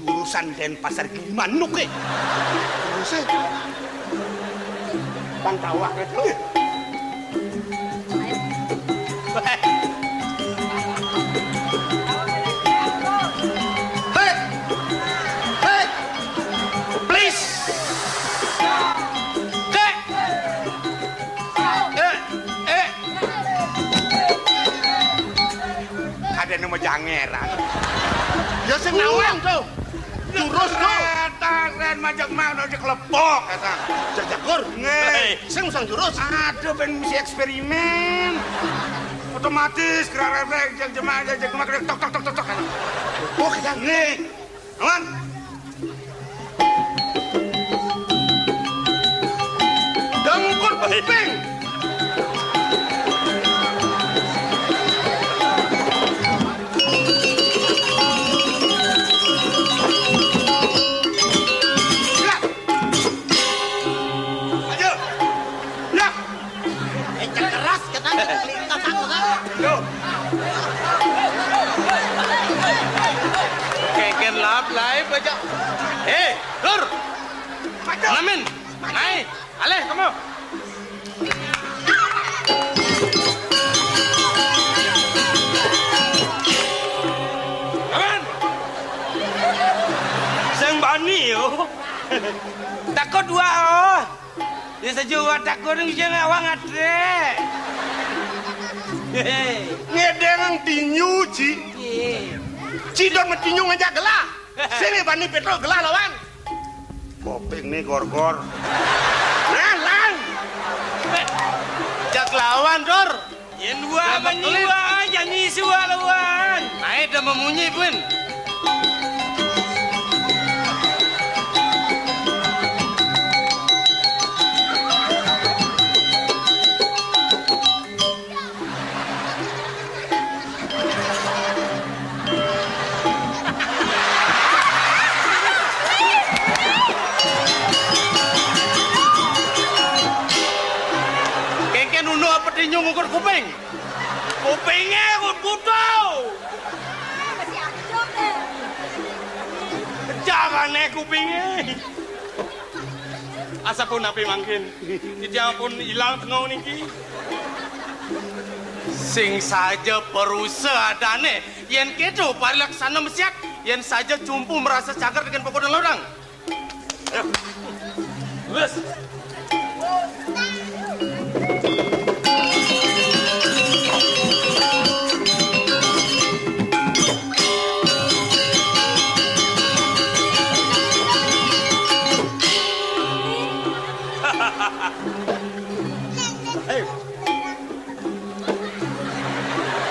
Jurusan Denpasar Gilimanuk, eh. Jurus, eh. Bang Tawak itu. Hei. Hei. Please. Hei. Eh, eh. Ada nama jangeran. Ya sing nawang tuh. Jurus tuh. Kata keren majak mau di kelepok kata. Jajakur. Nggih. Sing usang jurus. Aduh, ben mesti eksperimen. Otomatis gerak refleks, jak jemak, jak jemak, tok, tok, tok, tok, tok. Oh, kita. Nggih. Aman. Dengkul kuping. Ya. Ayo. Ya. Eh, cek keras, kata, kata, kata. Yo. Keken lap, lae, baca. Eh, Dur. Namin. Nae. Aleh, kamu. Aman. Sing bani, yo. Takut dua, oh. Ya, sejuk watak kuring sing awang atre. Ngedeng tinju, Ci. Iya. Ci don matinju ngajak gelah. Sini bani Petro gelah lawan. Koping nih gor-gor. Nah, lang. Jak lawan, Dor. Yen dua bani dua, jangan isi lawan. Naik dah memunyi, Bun. Kengken unduk apa tinju ngukur kuping? Kupingnya kok butuh. Jangan nih kupingnya. Asa pun ape mangkin. Titiang pun ilang tengah niki. Sing saja perusa adane, yen kedo parilaksana mesiak, yen saja cumpu merasa cager dengan pokok dan lorang. Ayo. Wes. Hei.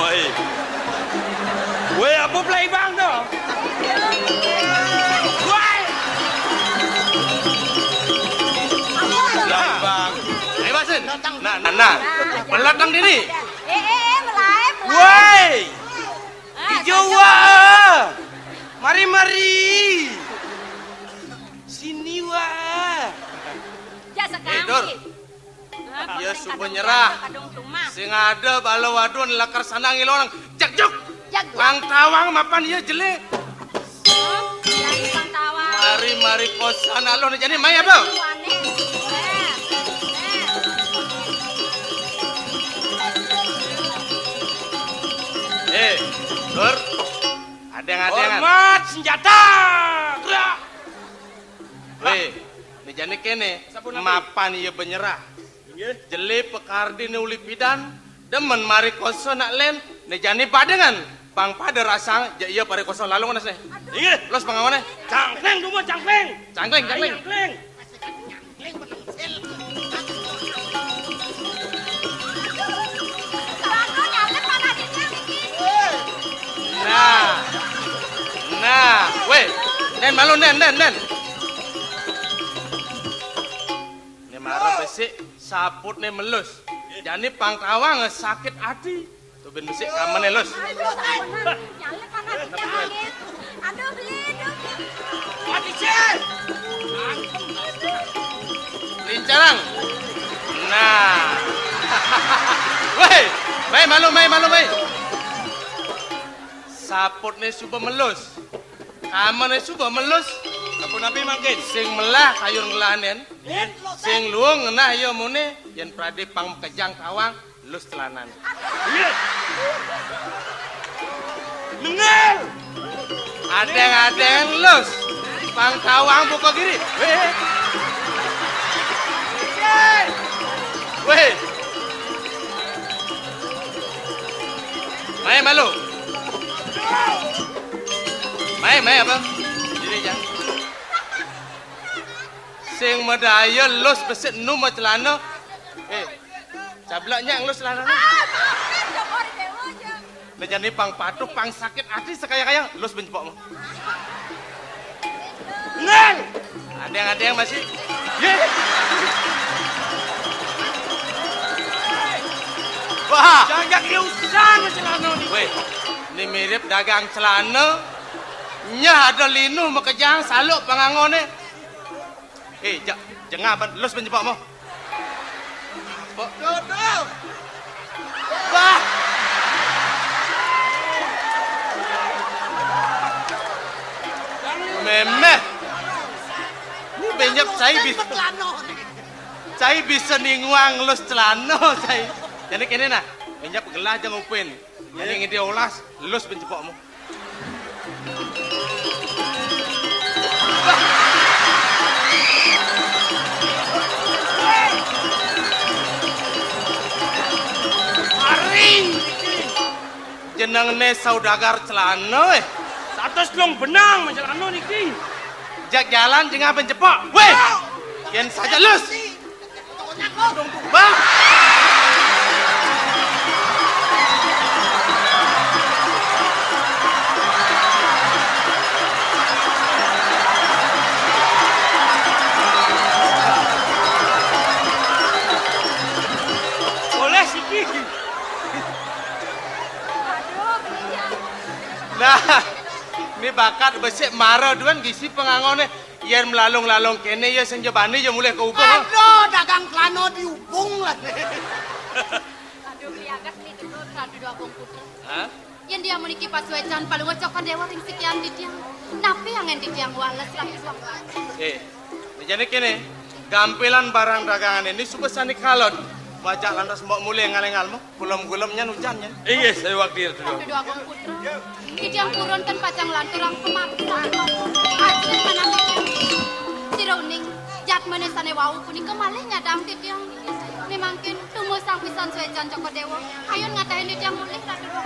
Woi. Woi, apa play bang tu? Woi. Play bang. Ayo, Basin. Nah, nah, nah. Pelatang diri. Eh, eh, eh, melai, melai. Woi. Ah, Ijo satu. Wa. Mari, mari. Sini wa. Ya, sekali. Eh, Dur. Iya, suba nyerah. Sing ada bala wadon lakar sana ngilorang. Jak juk. Jak juk. Pang tawang mapan iya jele. Hah? Lagi pang tawang. Mari, mari kosan alon jani maya, Bang. Aneh. Eh, Dur. Ada yang ada yang. Hormat senjata. Gerak. Weh, ne jani kene, mapan iya benyerah. Inggih. Jele pekardine uli pidan, demen mari koso nak len, ne jani badengan, pang pada rasang, ja iya pare koso lalu ngenes ne. Inggih. Los pangawane. Cangkling dulu, cangkling. Cangkling, cangkling. Cangkling. Nah. Nah, weh, nen malu nen, nen, nen. Ne mara besik, saput ne melus. Jani pang tawang sakit ati. Tuh ben besik kamene, Lus. Aduh, beli, aduh. Lincarang. Nah. Woi, mai malu, mai malu, mai. Saputné suba melus. Kamané suba melus. Sapunapi mangkin? Sing melah kayun ngelahanin. Nggih. Sing luung ngenah ya muné, yén pradé pang makejang tawang, lus celanané. Iya. Nengel. Adéng-adéng lus. Pang tawang buka giri. Wéh. Wéh. Mai malu. Mai, mai apa? Diri aja. Sing madaya lus besit nu ma celana. Eh, cablak nyak ngelus celana. Nah, jani pang patuh, pang sakit ati sekaya-kaya, lus bencepok mu. Nang! Adéng-adéng masih. Ye. Wah. Jangan usah celana ni. Wéh, ni mirip dagang celana. Nyah ada linuh makejang saluk pangangoné. Eh, ja-, jengah ban, lus ban jebak mo. Apa? Dodol. Bah. Méméh. Ni benyep cai bisa. Cai bisa ninguang lus celana, cai. Jadi kene nah, benyep gelah jeng upin. Jadi ngidi olas, lus ban jebak mo. Ari! Jenengné saudagar celana, wéh. Satus telung benang celana niki. Jak jalan jengah ban jebak. Wéh! Yén saja lus. Bang! Boleh siki. Nah, ini bakat besik mara duan gisi pengangoné. Yén melalung-lalung kéné ya sing jebani ya mulih ka Ubung. Aduh, dagang celana di Ubung lah. Aduh, piagat ni dulu Ratu Dua Agung Putra. Hah? Yén dia muniki pasuécan palungguh Cokor Déwa ring sikian titiang. Napi anggén titiang wales ring suang? Eh, jane kéné, gampilan barang dagangan ini suba sani kalon. Majak lantas mbok mulih ngaléngal mo. Gulem-gulem nyan ujan nyan. Iya, saya waktu itu. Aduh, Agung Putra. Titiang purun ten pacang lanturang pamaksa. Ajin manah titiang. Sira uning, jadmane sane wau punika malih nyadang titiang. Memangkin tumusang pisan suecan Cokor Dewa. Ayun ngatahin titiang mulih, Ratu Dewa.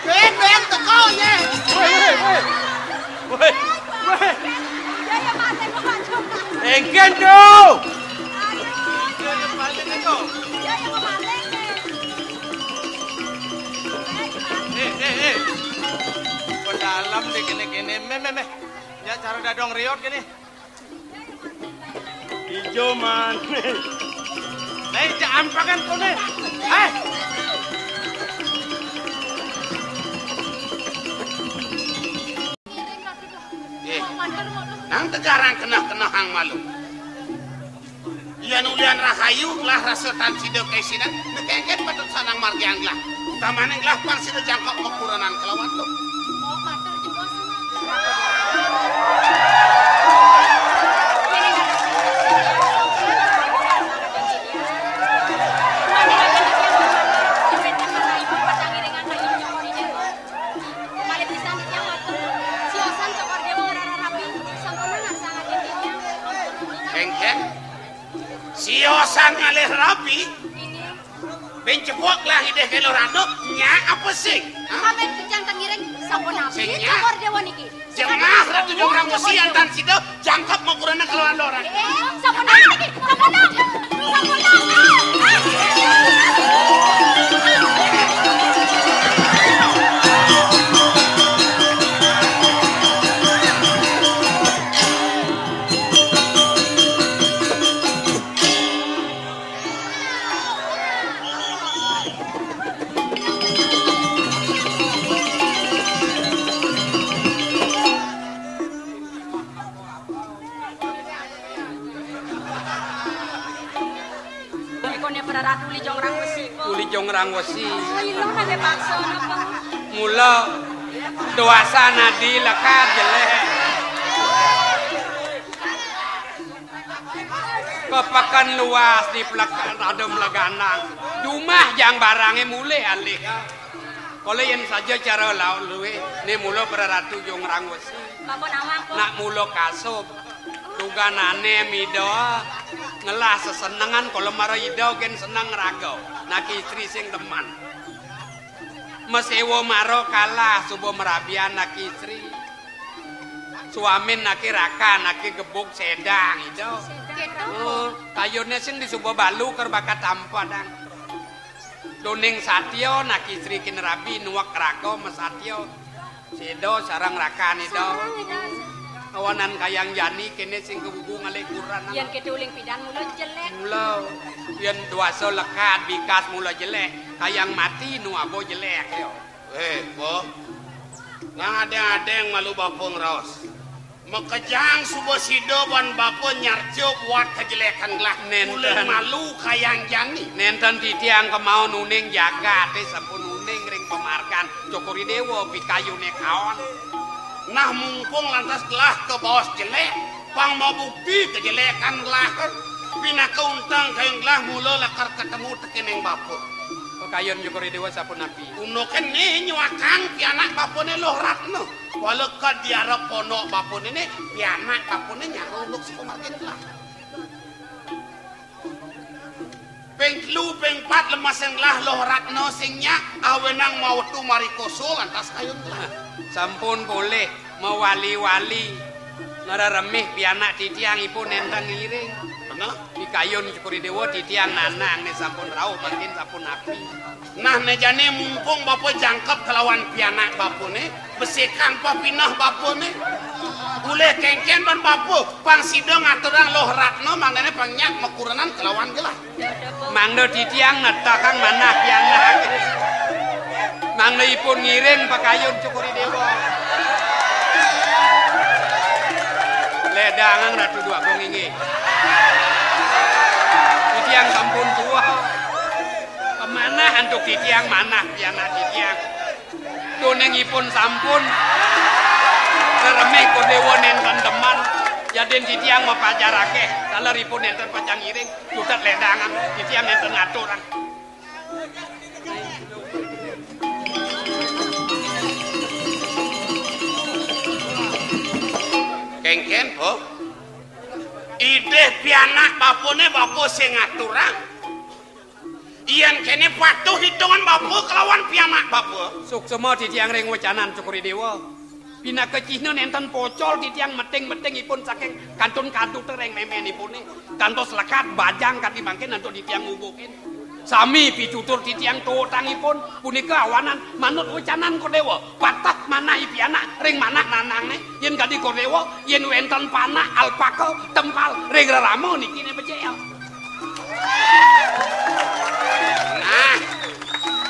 Ben, ben, teko, ye. Woi, woi, woi. Woi, woi. Ya, ya, mati, kok, Pak. Engken, Jo. Aduh. Ya, ya, mati, kok. Ya, ya, mati. Eh, eh, eh. Pedalem deh kene-kene. Meh, meh, meh. Ya, cara dadong riot kene. Ijo mané. Nah, cak ampakan kone. Hei. Eh, nang tegarang keneh-keneh hang malu. Yan ulian rahayu gelah rasa tan sida kaisinan, nekengken patut sanang margiang gelah. Utamane gelah pang sida jangkep makurenan kalawan to. Malih pisan titiang matur. Siosan Cokor Dewa ngrara rabi, sampun ngarsangaken titiang. Engken. Siosan ngalih rabi. Inggih. Ben cebok lah idih kelo randuk, nya apa sing? Hah? Sampeyan pican tengiring, sampun napi Cokor Dewa niki? Jengah Ratu Jonggrang Besi antan sida jangkep makurana kalawan lorang. Eh, sampun niki, sampun niki, sampun niki. Jong Rang Wesi. Oh, ilo nade paksa napa? Mula dewasa nadi lekad jelek. Kepeken luas di plek-, ada mleganang. Jumah jang barange mulih alih. Kala yen saja cara lauk luwih, ne mula praratu Jong Rang Wesi. Bapa nawang, Pok. Nak mula kasub. Duganane mida ngelah sesenengan kala mara ida gen seneng raga. Nak istri sing demen. Mesewa mara kalah suba merabian nak istri. Suamin nake rakan, nake gebuk sedang ida. Gitu. Oh, kayune sing disuba balu ker bakat tampa dang. Doning satya nak istri kin rabi nuwek raga masatya. Sida sareng rakan ida. Sareng ida. Awanan kayang jani kene sing kebubu ngalih kuran. Yen kita uling pidan mula jelek. Mula yen dewasa lekad bikas mula jelek, kayang mati nu abo jelek ya. Eh, Pok. Nang adeng-adeng malu bapa ngraos. Makejang suba sida ban bapa nyarja buat kajelekan gelah. Nenten. Uling malu kayang jani. Nenten titiang kemauan uning jagate sampun uning ring pamargan Cokor I Dewa pikayune kaon. Nah, mumpung lantas gelah kabaos jelek, pang mabukti kajelekan gelah. Pinaka unteng kayun gelah mula lakar ketemu tekening bapa. Pakayun Cokor I Dewa sapunapi? Unduk kene nyuakang pianak bapane Luh Ratna. Wala ka diarep pondok bapane ne, pianak bapane nyarunduk saka margin gelah. Ping telu, ping pat lemesin gelah Luh Ratna sing nyak, awenang mawetu mari koso lantas kayun gelah. Sampun polih mawali-wali ngreremih pianak titiang ipun nenten ngiring. Bener? Pikayun Cokor I Dewa titiang nanang ne sampun rauh mangkin sapunapi. Nah, ne jane mumpung bapa jangkep kelawan pianak bapane, besikan pepineh bapane. Ulih kengken ban bapa, pang sida ngaturang Luh Ratna mangdane pang nyak makurenan kelawan gelah. Mangda titiang netakang manah pianak. Mangda ipun ngiring pakayun Cokor I Dewa. Ledangang Ratu Dwagung inggih. Titiang sampun tuah. Pemanah antuk titiang manah pianak titiang. Donengipun sampun reremih Kodewa nenten demen. Yadin titiang mapajar akeh, taleripun nenten pacang ngiring, cutet ledangan, titiang nenten ngaturang. Kengken, Pok. Idih pianak bapane bapa sing ngaturang. Yen kene patuh hitungan bapa kelawan pianak bapa. Suksema titiang ring wecanan Cokor I Dewa. Pinaka cihna nenten pocol titiang meting-meting ipun saking kantun kadut ring memenipune. Kantos lekad bajang kadi mangkin antuk titiang ngubukin. Sami pitutur titiang tuutangipun punika awanan manut wecanan Kodewa. Patah manah i pianak ring manah nanangne. Yen kadi Kodewa, yen wenten panak alpaka tempal ring rerama niki ne becik ya. Nah,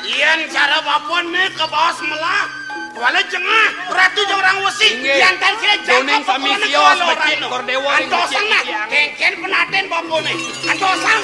yen cara bapun ne kabaos melah, kuala jengah, Ratu Jong Rang Wesi, inggih. Yen tan sira jangkep doning sami sios becik Kodewa ring becik titiang. Kengken penaten bapune. Antosang.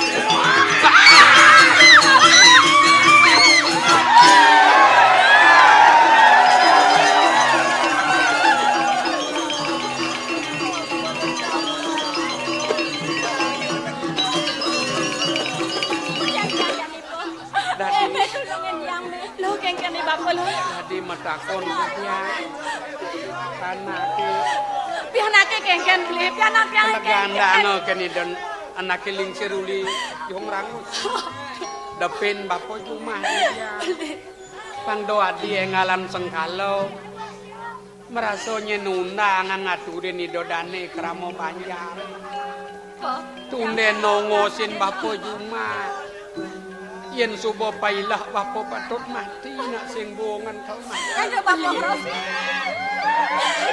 Dadi. Mé tulungin tiang, mé. Lo, kéngkén né bapa lo. Dadi matakon tiang. Anake. Pianake kéngkén, Bli. Pianak tiang kéngkén. Legandana kéné den anake lingsir uli Jong Rangus. Depin bapa jumah tiang. Bli. Pang do adi énggalan sengkala. Marasa nyén undangan ngaturin Ida Dané krama banjar. Tundén nongosin bapa jumah. Yén suba pailah bapa patut mati nak sing buungan kau mati. Aduh, bapa Rosi.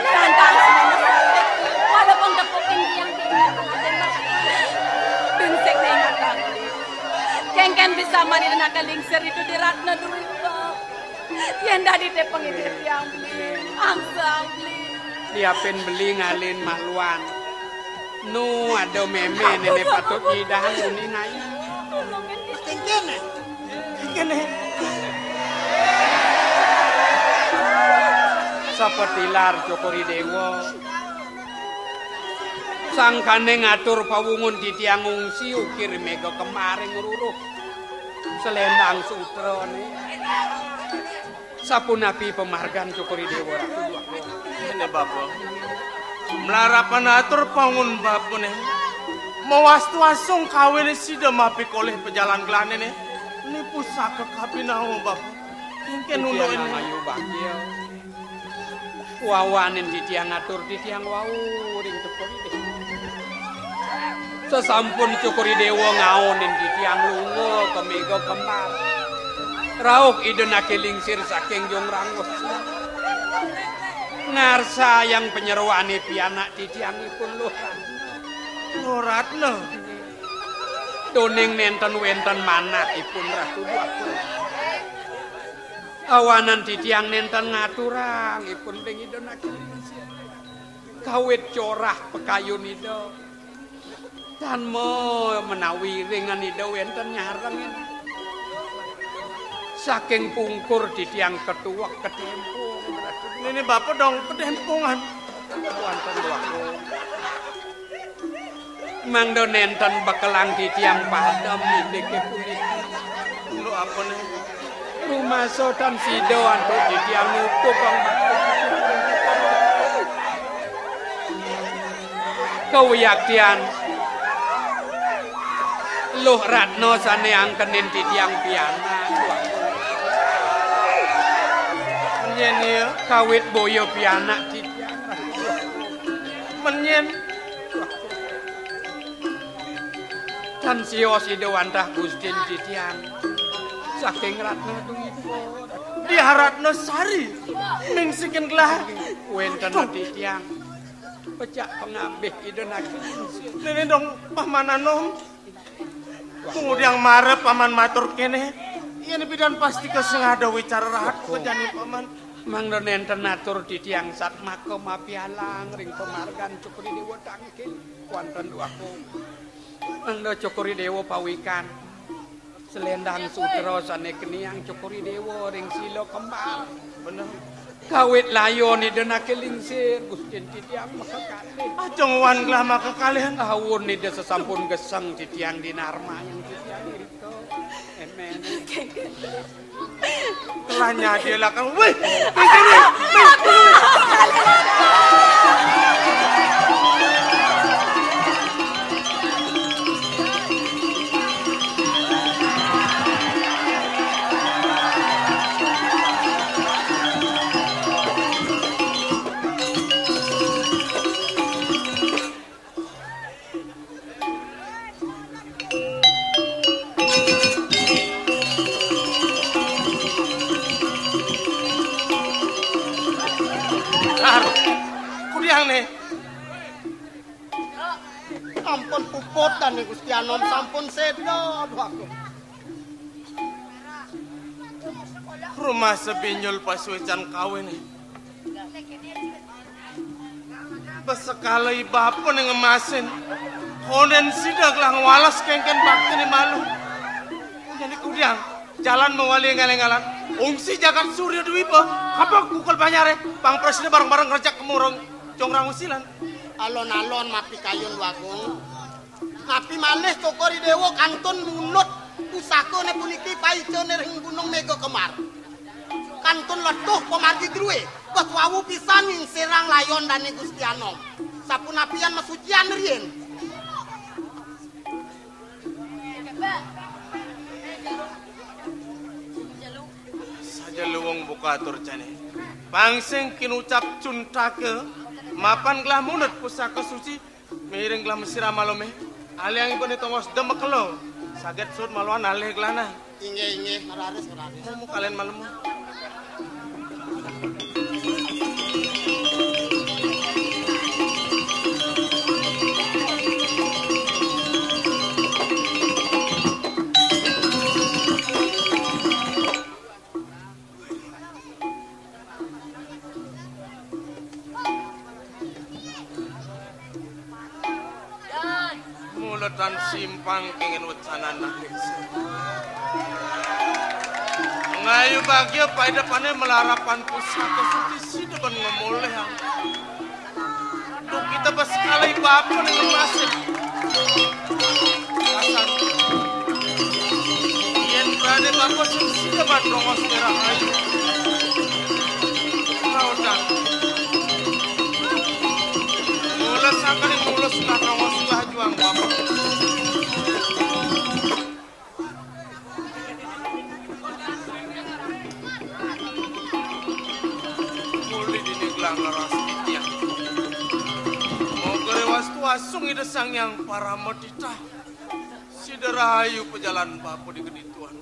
Tantang semuanya sakit. Walaupun tepukin tiang tiang. Binsik nih mata. Kéngkén bisa mani nak lingsir itu di Ratna dulu. Yén dadi té pangidih tiang, Bli. Angsang, Bli. Diapin beli ngalin maluan. Nu ada mémé néné patut idahang uning ayu. Tulungin tiang. Kéngkén, eh? Kene. Sapatilar Cokor I Dewa. Sangkane ngatur pawungun titiang ngungsi ukir mega kembar ing ruruh. Selendang sutrane. Sapunapi pamargan Cokor I Dewa Ratu Dwagung? Ene bapa. Mlarapan atur pawungun bapane. Mawastu asung kawene sida mapikolih pajalan glanene. Ni pusaka kapinawa bapa. Kengken. Titiang unduh ini. Ngayuh bakya. Wawanin titiang atur titiang wau ring tepung. Sesampun Cokor I Dewa ngaonin titiang lunga ka mega kembar. Rauh Ida Nake Lingsir saking Jong Rangus. Ngarsayang panyeroane pianak titiangipun Luh Ratna. Luh Ratna. Doning nenten wenten manahipun Ratu Dwagung. Awanan titiang nenten ngaturang ipun ring Ida Nake Lingsir. Kawit corah pakayun Ida. Tan me-, menawi ringan Ida wenten nyareng. Saking pungkur titiang ketuwek ketempung. Nene bapa dong ketempungan. Wonten Dwagung. Mangda nenten bekelang titiang padem indike puniki. Lho, apane? Rumasa tan sida antuk titiang nutup ang bakti. Kawiyaktian Luh Ratna sane angkenin titiang pianak. Menyen ya. Kawit boya pianak titiang. Menyen. Tan sios Ida wantah Gustin titiang saking Ratna Dwipa. Diah Ratna Sari. Mingsikin gelah. Wenten titiang. Pecak pangabih Ida Nake Lingsir. Nene dong Paman Anom. Kemudian mara Paman matur kene. Yen bidan pasti kesengada wicara rahat kejani Paman. Mangda nenten atur titiang satmaka mapialang ring pamargan Cokor I Dewa tangkil. Kuanten duaku. Mangda Cokor I Dewa pawikan. Selendang sutra sane keniang Cokor I Dewa ring sila kembal. Bener. Kawit layon Ida Nake Lingsir, Gustin titiang makakalih. Aja ngwan gelah makakalih. Awun Ida sesampun geseng titiang dinarma yang titiang irika. Amen. Telah nyadi lakang. Wih, Kudiang ne. Sampun puput dane Gusti Anom, sampun seda. Aduh, aku. Rumah sebinyul pasuecan kawin. Besekala ibapun ngemasin. Konden sida gelah ngwales kengken baktine malu. Jani kudiang, jalan mawali ngaling-alang. Ungsi jagat Surya Dwipa, kapok kukul banyare, pang prasida bareng-bareng ngrejak kemurung Jong Rangusilan. Alon-alon mapikayun Wagung. Napi malih Cokor I Dewa kantun munut pusakane puniki paicane ring Gunung Mega Kembar. Kantun letuh pamargi druwe, wah wau pisan ngingsirang layon dane Gusti Anom. Sapunapian masucian riyen. Saja luwung buka atur jane. Pang sing kinucap cuntake, mapan gelah munut pusaka suci, miring gelah mesira malume. Aliang ipun tongos demek kelo. Saget sud maluan alih gelana. Inggih, inggih, raris, raris. Mumu kalian malemu. Mula tan simpang kengin wecanan nanging. Ayo bagia paidepane malarapan pusaka suci sida ban ngemolehang. Duh, kita bes kalih bapa ning masih. Asan. Yen prane bapa sing sida ban rongos merah ayu. Lautan. Mula sangkane mula sulah rongos sulah juang bapa. Muli dini gelang ngeras titiang. Moga rewastu asung Ida Sang Hyang Parama titah. Sida rahayu pajalan bapa di kedituan.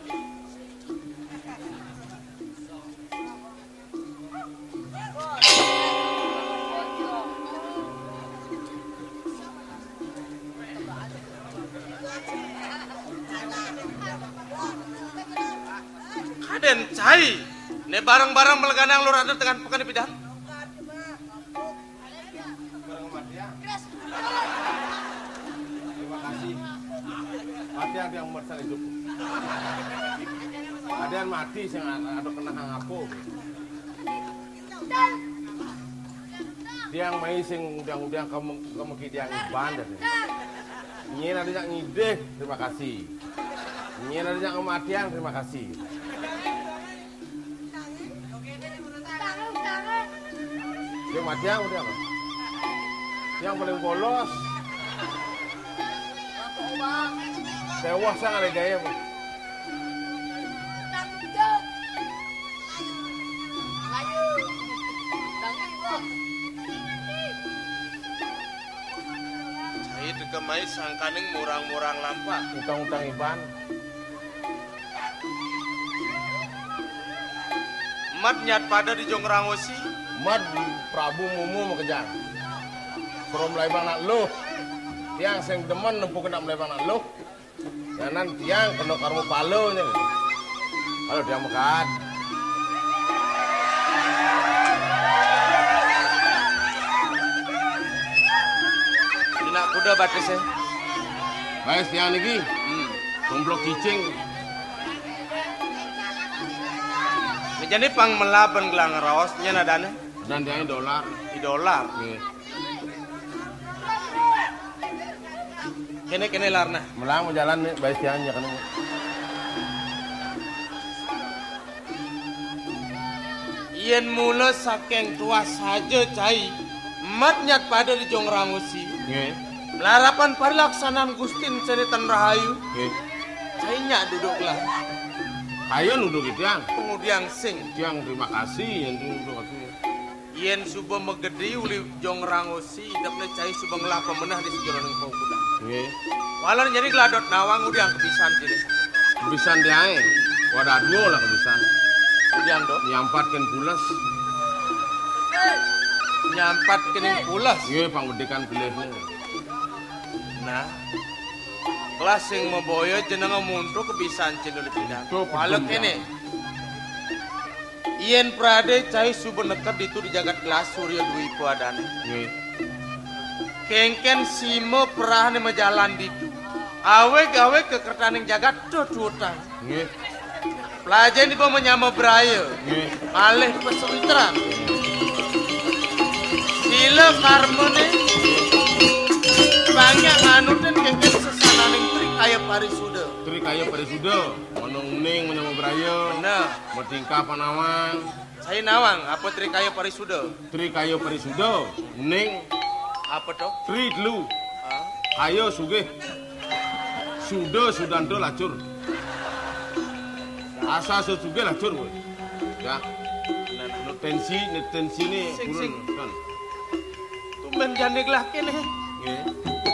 Kaden cai, ne barang-barang meleganang lur ada tekan pekan di pidan. Terima kasih. Mati ada yang memersa hidup. Ada yang mati sing ada kena hang apa. Tiang mai sing undang-undang kamu kamu ki tiang iban dah. Nyen ada yang ngidih, terima kasih. Nyen ada yang kematian, terima kasih. Yang mati yang udah apa? Yang paling polos. Sewah sang ada gaya apa? Cai degem mai sangkaning murang-murang lampah. Utang-utang iban. Mat nyat pada di Jong Rangosi. Mat Prabu Mumu makejang. Suruh melaibang nak luh. Tiang sing demen nempuh kena melaibang nak luh. Yanan tiang kena karma pala nya. Kalau tiang mekat. Ini nak kuda batis ya. Baik tiang niki. Hmm. Tumplok cicing. Jani pang melaban gelang raos nya nadane. Dan tiang dolar. Di dolar. Nggih. Kene, kene larna. Melang mau jalan nih, baik tiang nya kene. Yen mula saking tuah saja cai, mat nyat pada di Jong Rangusi. Nggih. Melarapan parilaksanan Gustin Cenitan Rahayu. Nggih. Cai nyak duduk lah. Ayo nunduk tiang. Pengudiang sing. Tiang terima kasih yang nunduk aku. Yen suba magedi uli Jong Rangusi, idepne cai suba nglapa menah di sajeroning paukudan. Nggih. Walan jani gladot nawang udiang kebisan dini. Kebisan diae. Wadah dua lah kebisan. Udiang do. Nyampatken pules. Nyampatken pules. Nggih, pangwedikan pilihne. Nah. Kelas sing maboya jenenge muntu kebisan cendol pidan. Wala kene. Yen prade cai suba neked ditu di jagat gelas Surya Dwipa adane. Nggih. Kengken sima perahne majalan ditu. Aweg-aweg kekertaning jagat tuh tuutang. Nggih. Plajen diba menyama braya. Nggih. Malih pesawitran. Sila karmane banyak nganutin kengken sesananing trikaya parisuda. Trikaya parisuda. Menung ning menyama braya. Bener. Metingkah panawang. Saya nawang, apa trikaya parisuda? Trikaya parisuda, ning. Apa to? Tri telu. Ah. Kaya sugih. Suda sudanta lacur. Asa sesugih lacur kowe. Ya. Nah, nah. Tensi, tensi ni sing, turun. Sing. Kan. Tumben jani gelah kene. Nggih.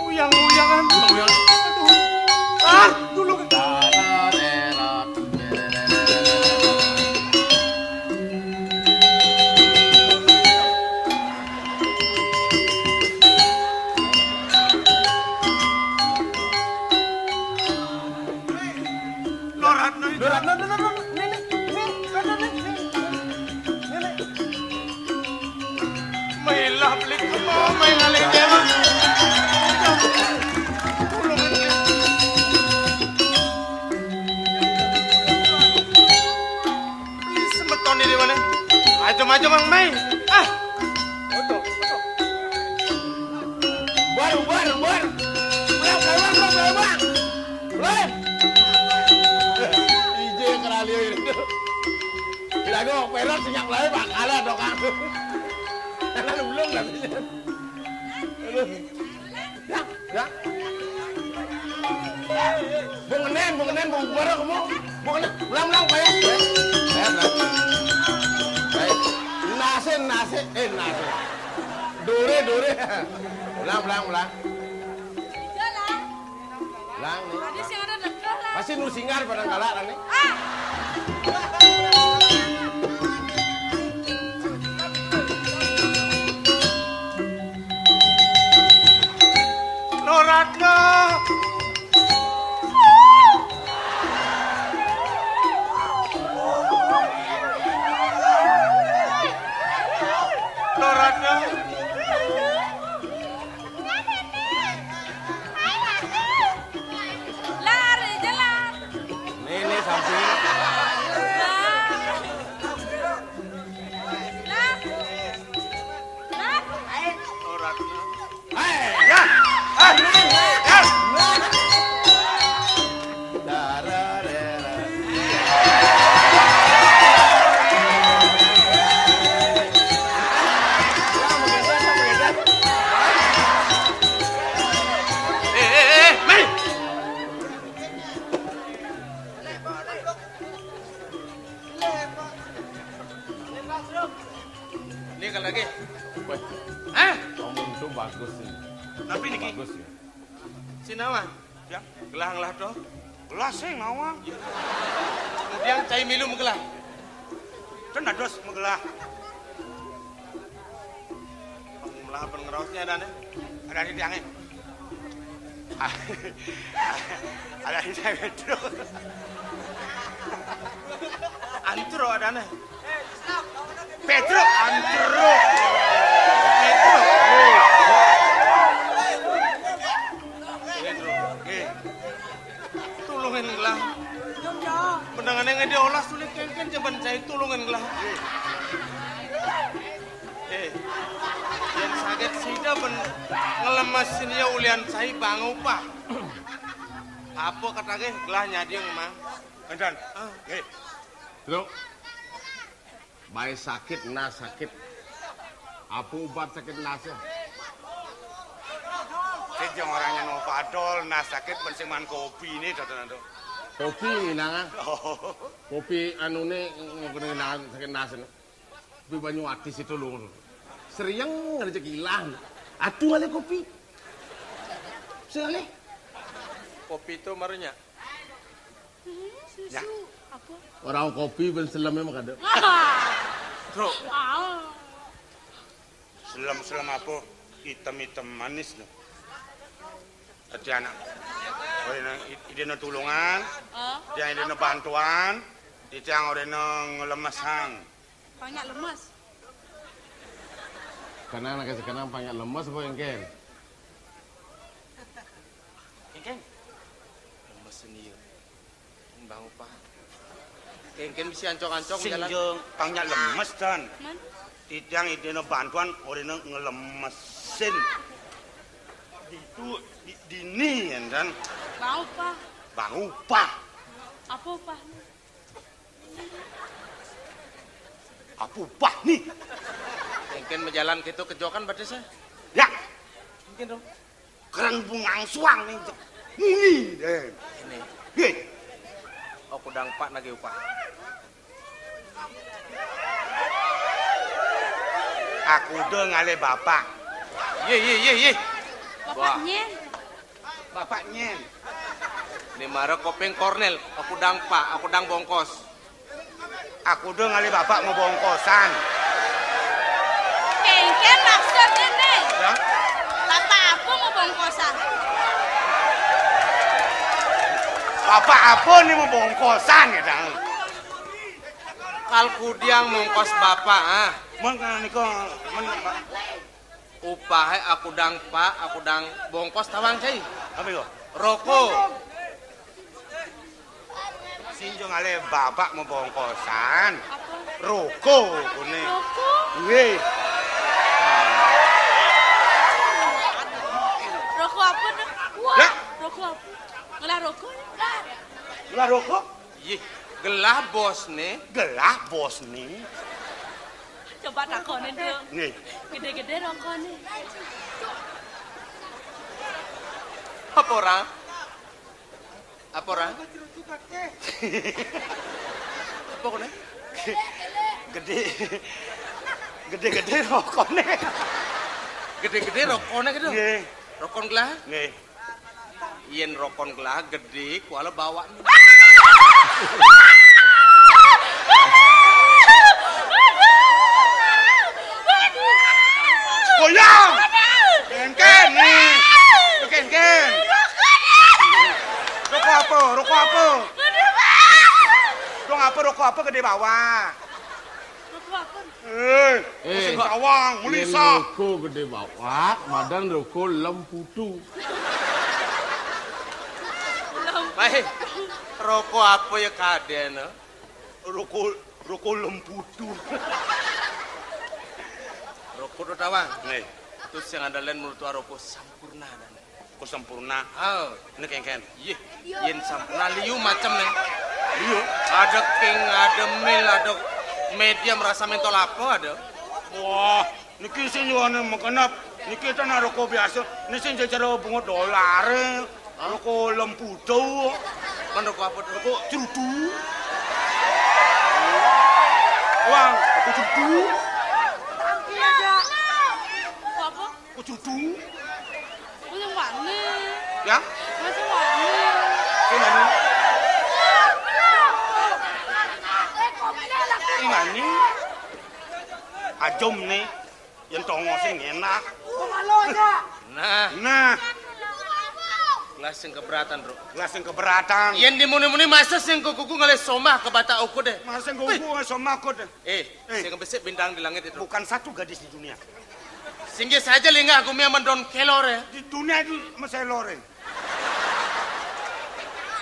Uyang-uyangan. Uyang-uyangan. Aduh. Ah, dulu. Loratno. Loratno, Loratno, Loratno. Nene, nene, Loratno, nene. Nene. Mailah beli kembang, main alih dewa. Tulung. Aja maju, Mang Mai. Ah. Bubar, bubar, bubar. Pulang, pulang, pulang, pulang, pulang. Pulang. Ije kerali ini. Kira gua perot sinyak mulai bakalan dong, Kang. Karena belum katanya. Aduh. Ya, ya. Bung Enen, Bung Enen, Bung Barok, Bung. Bung Enen, ulang, ulang, Pak, ya. Ya, ya, ulang. Baik. Nase, nase, eh, nase. Dore, dore. Ulang, ulang, ulang. Ulang, nih. Tadi sih ada dekat lah. Pasti nu singar pada galak, nih. Ah! Loratna. Loratna. Lari jalan. Nih, nih, samping. Lah. Lah. Loratna. Ini kalau lagi. Weh, hah? Kamu itu bagus sih. Tapi niki. Bagus ya. Sinawan. Ya. Gelah-gelah to. Gelah sing nawang. Kemudian cai milu magelah. Ten dados magelah. Malah pen ngraosnya ada nih. Ada di tiangnya. Ada di tiangnya, Truk. Antro ada nih. Petruk, antro. Petruk. Petruk. Oke. Tulungin gelah. Mendengané ngedé olas sulit kéngkén, coban cai tulungin gelah. Eh, yén sagét sida ben ngelemesin ia ulian cai bang upah. Apa katagé gelah nyadi, Mang? Énten. Ah. Nggih. Truk. Baé sakit, nas sakit. Apa ubat sakit nasé? Sing jeng orangnya no padol, nas sakit ben sing man kopi ini, Dodonan, to. Kopi nginangan. Oh. Kopi anuné ngono nginangan sakit nasé. Kopi banyu ati situ lho. Serieng ngene cek ilang. Atuh ale kopi. Sing ale. Kopi to marunya. Hmm, susu. Ya. Apa? Orang kopi ben selem emang kada. Truk. Ah. Selem-selem apa? Item-item manis no. Dadi anak. Orena i-, idene tulungan, ah, idene bantuan, titiang orena ngelemesang. Banyak lemes. Kenang nak kasih kenang banyak lemes apa engken? Engken. Lemes seni ya. Bang Upah. Kéngkén bisa ancok-ancok sing jalan. Yo, pang nyak lemes, Dan. Man? Titiang idéna bantuan orina ngelemesin. Ditu di, dini, ya, Dan. Bang Upah. Bang Upah. Apa upah? Apa upah nih? Kéngkén majalan kéto kejokan batisé. Ya. Kéngkén dong. Kereng bungang suang nih. Muni deh. Ini. Hei. Oh, kudang Pak nagih upah. Aku udah ngalih bapak. Ye, ye, ye, ye. Wah. Bapaknya. Bapak nyen. Ini mara kopeng Kornel, aku dang Pak, aku dang bongkos. Aku udah ngalih bapak mau bongkosan. Kéngkén maksudnya nih. Ya? Bapak apa mau bongkosan? Bapak apa nih mau bongkosan ya, Dang? Kal kudiang mongkos bapak, ah. Mun nika, mun, Pak. Upahé aku dang Pak, aku dang bongkos tawang cai. Apa itu? Roko. Sing yo ngalih babak mebongkosan. Apa? Roko kene. Roko? Nggih. Roko apa, Dek? Wah, ya. Roko apa? Ngelah roko? Ngelah roko? Ih, gelah bosne. Gelah bosne. Coba takonin, Dek. Nggih. Gede-gede rokone. Apa ora? Apa ora? Apa kene? Gede. Gede-gede rokone. Gede-gede rokone gitu. Nggih. Rokon gelah? Nggih. Yen rokon gelah gede, kuala bawakne. Goyang! Ken-ken nih. Ken-ken. Rokok apa? Rokok apa? Dong apa rokok apa gede bawah? Eh, Eh, sing bawang, yen melisa. Roko gede bawak, madan roko lemputu. Baik, roko apa ya kadene? Roko, roko lemputu. Roko to tawang. Nggih. Terus yang andalan menurut roko sampurna dan Ku sempurna. Oh. Ini kengken. Iya. Yen sampurna liu macem nih. Iya. Ada king, ada mil, ada medium rasa mentol apa ada? Wah, niki sing nyuwane mengkenep. Niki tenan roko biasa. Ini sing jejer bunga dolar. Hah? Roko lempudo. Kan roko apa tuh? Roko cerutu. Wang, roko cerutu. Apa? Kucudu. Kuwi sing wani. Ya? Kuwi sing wani. Sing wani. Sing wani. Ajum nih. Yen tongo sing enak. Nah. Nah. Gelas sing keberatan, Bro. Gelas sing keberatan. Yen dimuni-muni masa sing kuku ngalih somah ke Batak Ukut deh. Masa sing kuku ngalih somah Ukut deh. Eh, eh, sing besik bintang di langit itu. Bukan satu gadis di dunia. Singgih saja linggah gumi aman don kelor ya. Di dunia itu meselor ya.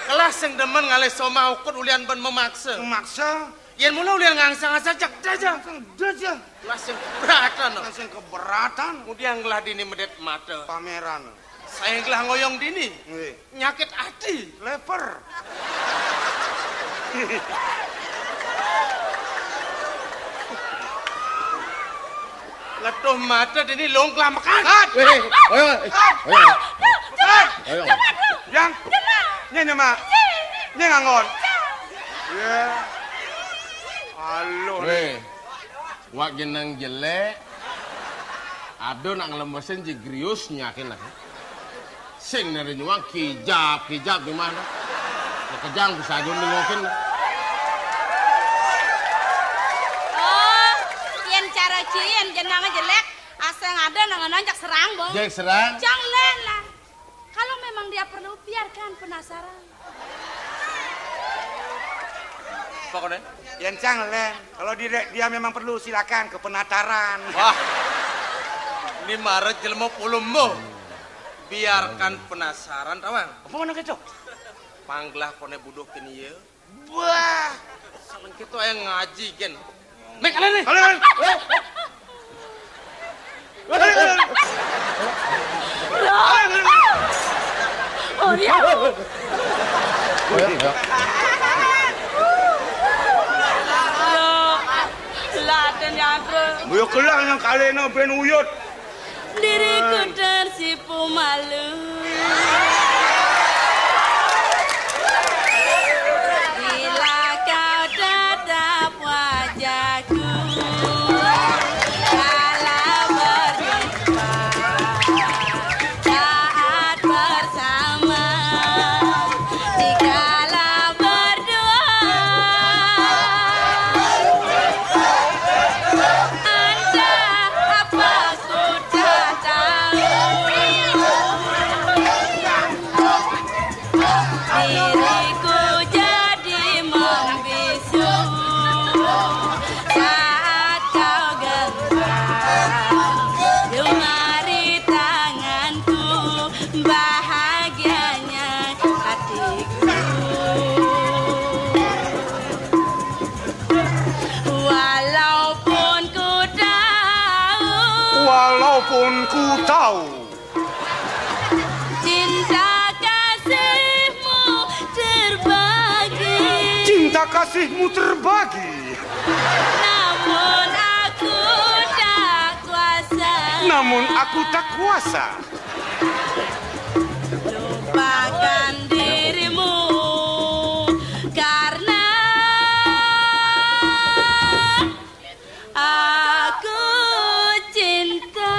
Kelas sing demen ngalih soma ukut ulian ben memaksa. Memaksa. Yen mula ulian ngangsa-ngangsa cek daja. Langsung daja. Kelas sing keberatan. Kelas sing keberatan. Kemudian ngelah dini medet mata. Pameran. Saya ngelah ngoyong dini. Nggih. Nyakit ati. Leper. Letuh mata dini long kelamekan. Kat. Eh, ayo, eh, ayo. Kat. Ayo. Yang. Nyen, Mak. Nyen ngangon. Ya. Aluh. Weh. Wak jeneng jelek. Aduh, nak ngelemesin si Grius nyakin lah. Sing nere nyuang kijap, kijap gimana? Kejang bisa aja nengokin. Oh, yen cara ci yen jenenge jelek, aseng ada nang nonjak serang, Bong. Jek serang. Jang len lah. Kalau memang dia perlu, biarkan penasaran. Pokoknya. Yen cang len, kalau dia, dia memang perlu, silakan ke penataran. Wah. Ini marah jelema puluh mo. Biarkan penasaran, tawang. Apa mana gitu? Panggelah kone buduk kini ya. Wah. Saleng kita yang ngaji, Gen. Mek, kalian nih. Kalian, kalian. Oh, dia. Lah, lah, ternyata. Yo kelang yang kalena ben uyut. Diriku tersipu malu. Bila kau tatap wajahku, kalau berjumpa saat bersama, dikala berdua, entah apa ku tak tahu. Pun ku tahu. Cinta kasihmu terbagi. Cinta kasihmu terbagi. Namun aku tak kuasa. Namun aku tak kuasa. Lupakan dirimu karena aku cinta.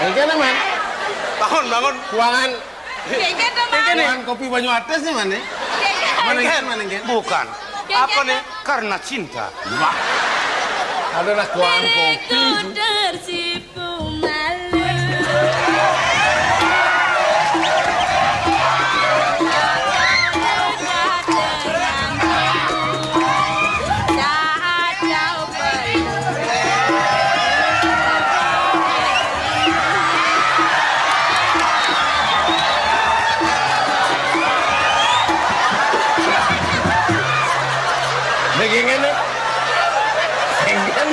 Engkene, Man. Bangun, bangun. Kuangan. Kengken to, Man. Kuangan kopi banyu ates nih, Man, nih. Kengken. Mana, Engken? Mana, Engken? Bukan. Kengken. Apa nih? Karena cinta. Wah. Ada lah kuangan kopi. Diriku tersipu malu. Saat kau Begini nih. Engken.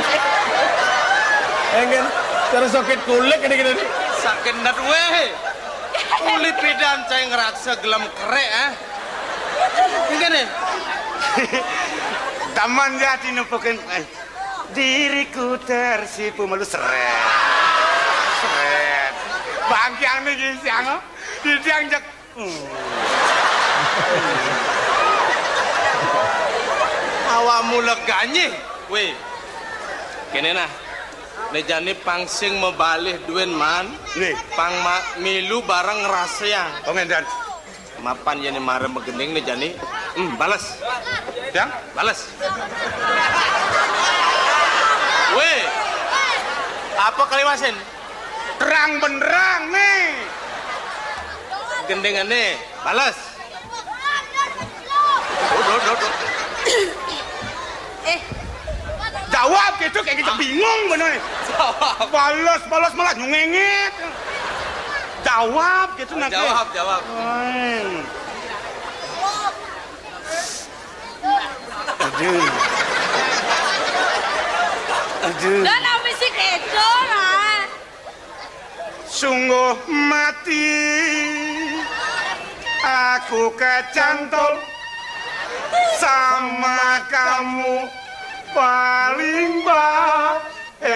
Engken. Terus sakit kulit gini-gini nih. Sakit nat weh. Kulit pidan cai ngeraksa gelem kerek, ah. Engken nih. Taman jati nepukin, eh, diriku tersipu malu seret. Seret. Bangkiang nih gisiang, oh. Didiang jek. Hmm. Awakmu leganyih, weh. Kene nah. Né jani pang sing mabalih duén, Man. Nih. Pang ma-, milu bareng ngrasayang. Oh, ngéndén. Mapan yén mara magending né jani. Hmm, bales. Yang? Bales. Weh. Apa kaliwasin? Terang benderang nih. Gendingané, bales. Duh, duh, duh, duh. Eh. Jawab gitu, kayak gitu bingung bener. Jawab. Bales, bales malah nyungengit. Jawab gitu, nah. Jawab, jawab. Hmm. Aduh. Aduh. Lah, nang mesti kedo, lah. Sungguh mati aku kecantol sama kamu paling baeno.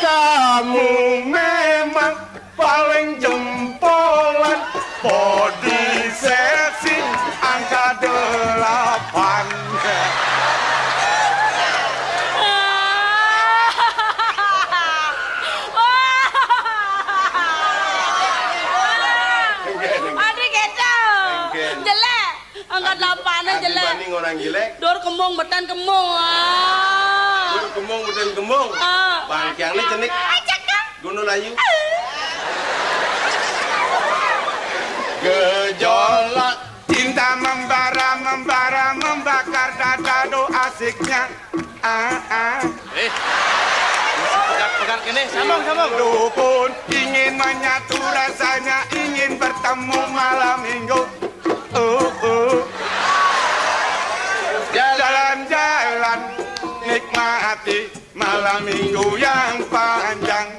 Kamu memang paling jempolan, body seksi angka delapan. Aduh, gitu. Jelek. Angka delapan aja lah. Dibanding orang jelek. Dur kembung, betan kembung. Ah. Dur kembung, betan kembung. Ah. Bangkiang ni jenik. Ajak, Kang. Gunul ayu. Gejolak. Cinta membara, membara, membakar dada, do asiknya. Ah, ah. Eh. Pegat-pegat kene, sambung, sambung. Dukun ingin menyatu rasanya, ingin bertemu malam minggu. Oh, oh. Jalan-jalan, nikmati malam minggu yang panjang.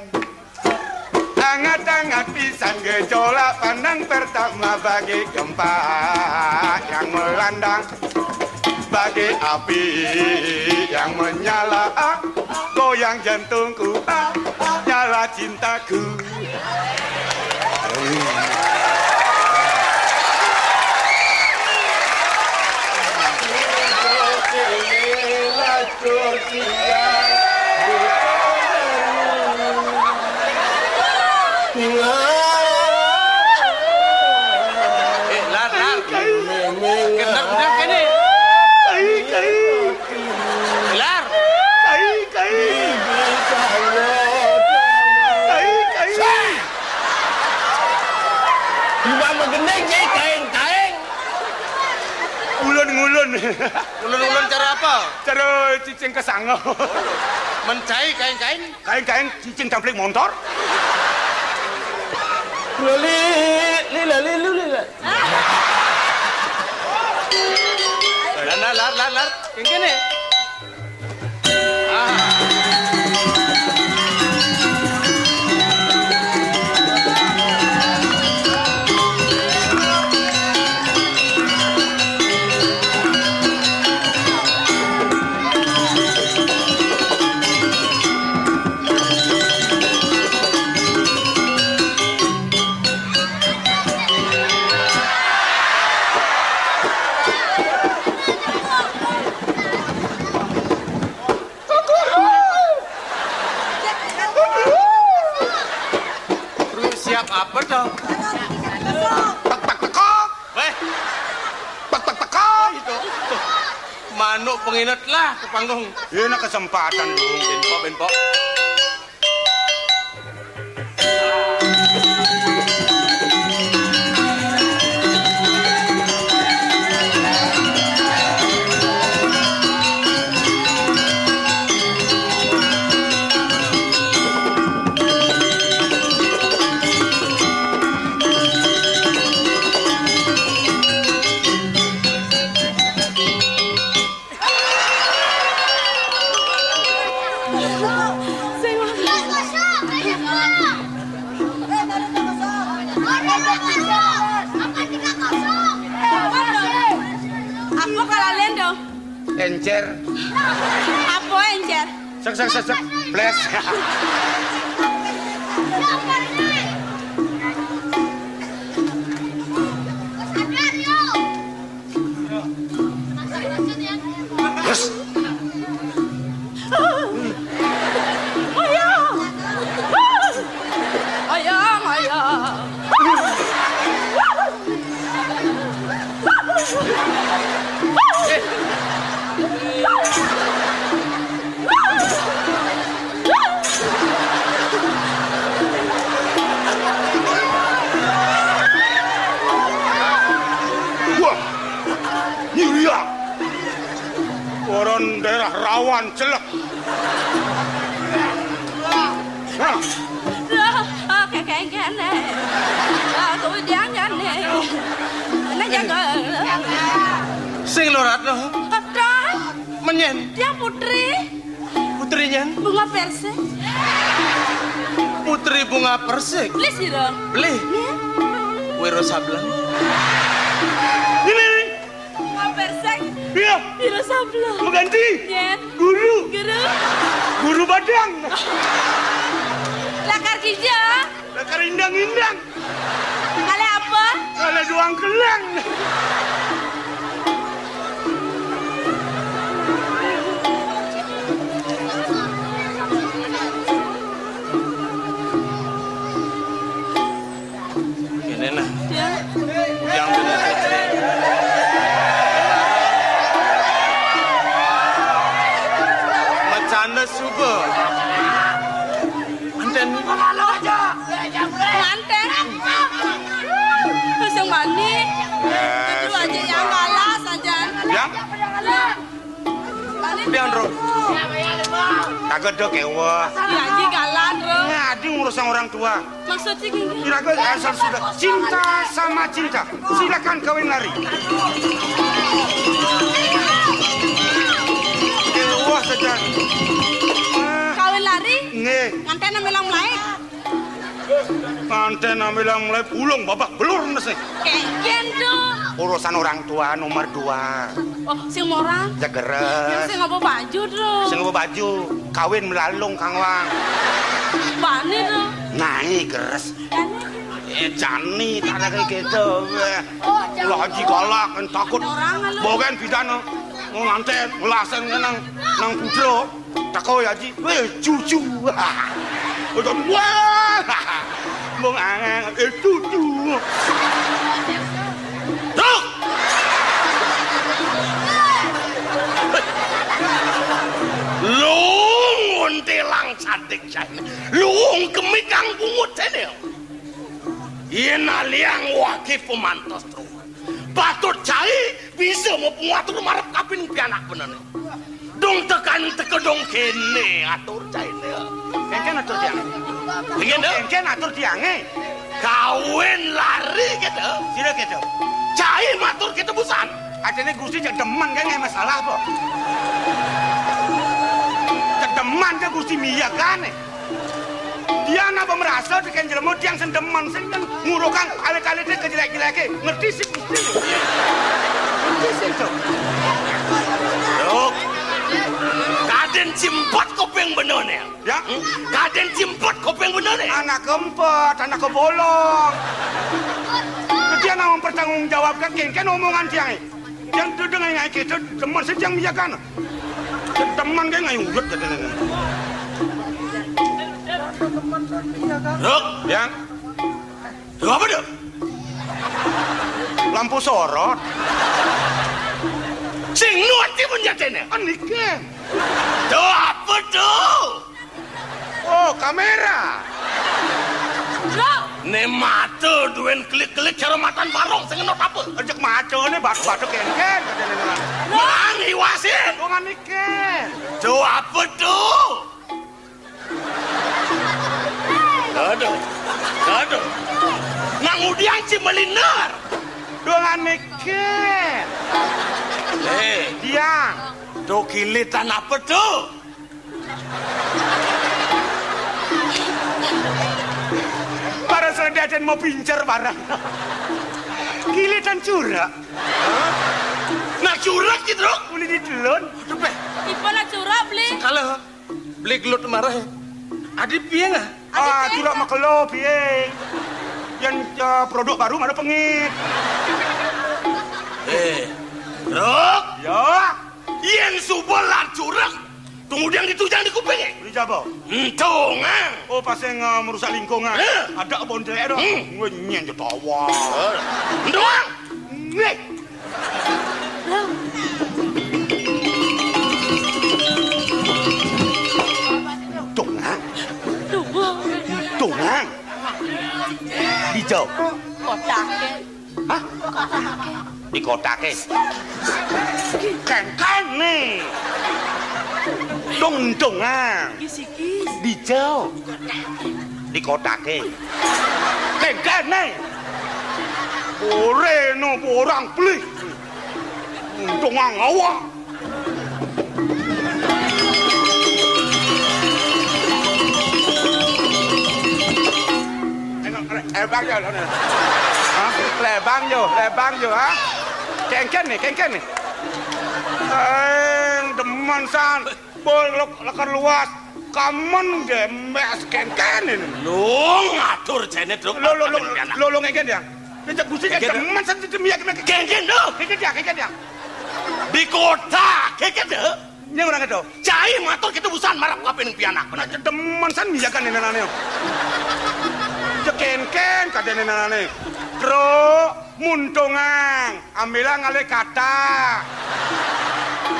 Hangat-hangat pisan gejolak pandang pertama, bagi gempa yang melanda, bagi api yang menyala, goyang jantungku, nyala cintaku. Eh, Lar, Lar. Bener, bener kene. Kai, kai. Lar. Kai, kai. Kai, kai. Tiba magending, Cik, kaeng-kaeng. Ulun, ngulun. Ulun-ulun cara apa? Cara cicing kasanga. Mencai kaeng-kaeng. Kaeng-kaeng cicing tamplik montor. Lali, Lila, lilu, lila. Lar, lar, lar, lar, lar. Kene, kene. Terus siap apa dong? Tek, tek, tekok. Weh. Tek, tek, tekok. Oh, itu. Manuk penginet lah ke panggung. Ini kesempatan dong. Benpok, benpok. Apa kalau lendo? Encer. Apa encer? Sek, sek, sek, sek. Bles. Yes. Ayang, ayang. Wah, Nyiria. Orang daerah rawan celek. Nah. Loh, oke, kayak gini. Aku jangan nih. Ini jago. Sing lorat loh. Ada. Menyen. Dia putri. Putrinya? Bunga Persik. Putri Bunga Persik. Beli sih dong. Beli. Iya. Wiro Sableng. Ini nih. Bunga Persik. Iya. Wiro Sableng. Mengganti. Iya. Guru. Guru. Guru badang. Lakar kijang. Lakar indang-indang. Kale apa? Kale doang kelang. Kene nah. Ya. Yang bener aja. Macana suba. Manten. Manten. Terus yang mani? Eh, itu aja yang galas aja. Yang? Mani. Pian, Bro. Kagak do keweh. Ya, aja galan, Bro. Nah, adi ngurus orang tua. Maksud sih gini. Kira gue asal sudah cinta sama cinta. Silakan kawin lari. Keweh saja. Kawin lari? Nggih. Nganten nang bilang mulai. Nganten nang bilang mulai bulung babak belur nes nih. Kengken tuh. Urusan orang tua nomor dua. Oh, sing moran? Jegeres. Yang sing ngaba baju, Bro. Sing ngaba baju. Kawin melalung, Kang Wang. Bani, Bro. Naik, geres. Eh, jani, tak ada kayak gitu. Wah, Haji galak, kan takut. Orang lu. Bawa kan pidana. Mau nganten, ngelasen kan nang, nang putro. Tako ya, Haji. Weh, cucu. Udah, wah. Mau angen, eh, cucu. Tuh. Luung untilang cantik jani. Luung kemikang bungut jani. Yen aliang wage pemantos trungan. Patut cai bisa mapangatur marep kaping pianak benene. Dong tekan teka dong kene atur caine. Kengken atur tiange. Kengken, Dok? Kengken atur tiange. Kawin lari kéto. Sira kéto. Cai matur kéto busan. Aténé Gusti cek demen kan, nggak masalah apa? Cek demen ke Gusti miyagan. Tiang napa merasa tekén jelema tiang sing demen, sing kan ngurukang alit-alité kejelek-jeleké. Ngerti sih Gusti. Ngerti sih to. Loh. Kadén cimpet kuping bener né. Ya? Hmm? Kadén cimpet kuping bener né. Anak keempat, anak kebolong. Tiang nang mempertanggungjawabkan kéngkén omongan tiangé. Tiang duduk ngai-ngai kéto, demen sing tiang miyagan. Demen kayak ngai urut, katanya. Ruk. Yang? Ruk apa tuh? Lampu sorot. Sing nuat timun jatene. Anike. Tuh apa tuh? Oh, kamera. Loh. Né mata duwén klik-klik cara matan barong sing ngenot apa? Ejek macané batu-batu kéngkén, katanya. Loh. Melang iwasin. Wong anike. Tuh apa tuh? Aduh. Aduh. Nang udiang cimeliner. Dongane ké. Eh, Diang. Tuh kilitan apa tuh? Para seledaden mau pincer barang. Kilitan curak. Nah, curak gitu, Rok. Boleh ditelon. Aduh, Peh. Ipa lah curak, Bli. Sekala. Beli gelut marah ya. Adi piye, ah? Ah, curah makelo piye? Yang, eh, produk baru mana pengit? Eh, Rok. Ya. Yen suba lan curek, kemudian ditujang di kupingnya. Ini siapa? Entungan. Oh, pas yang, eh, merusak lingkungan. Eh. Ada kebon cewek dong. Hmm. Gue nyen ketawa. Entungan. Nih. Tungang. Tungang. Tungang. Dijauh. Kotake. Hah? Kotake. Di kotake. Kengkene. Dong tungang. Kis-kis. Dijauh. Kotake. Di kotake. Kengkene. Ora no orang beli. Untung ngawa. Lebang yo, lebang yo, ha? Kengken nih, kengken nih. Eh, demen san. Bol lek-, lekar luas. Kamen gemes kengken ini. Lu ngatur jene, Truk. Lo, lo, lo, lo, lo ngengken ya? Ini cek busi ya, kengken, demen satu demi ya, kengken. Kengken, lo. Kengken ya, kengken ya. Di kota, kengken, lo. Ini orang itu. Cai matur kita busan marap kape ning pianak. Nah, demen san ya kan ini nane. Cek kengken, kada ini nane. Truk. Muntungang, ambilang ngalih kata.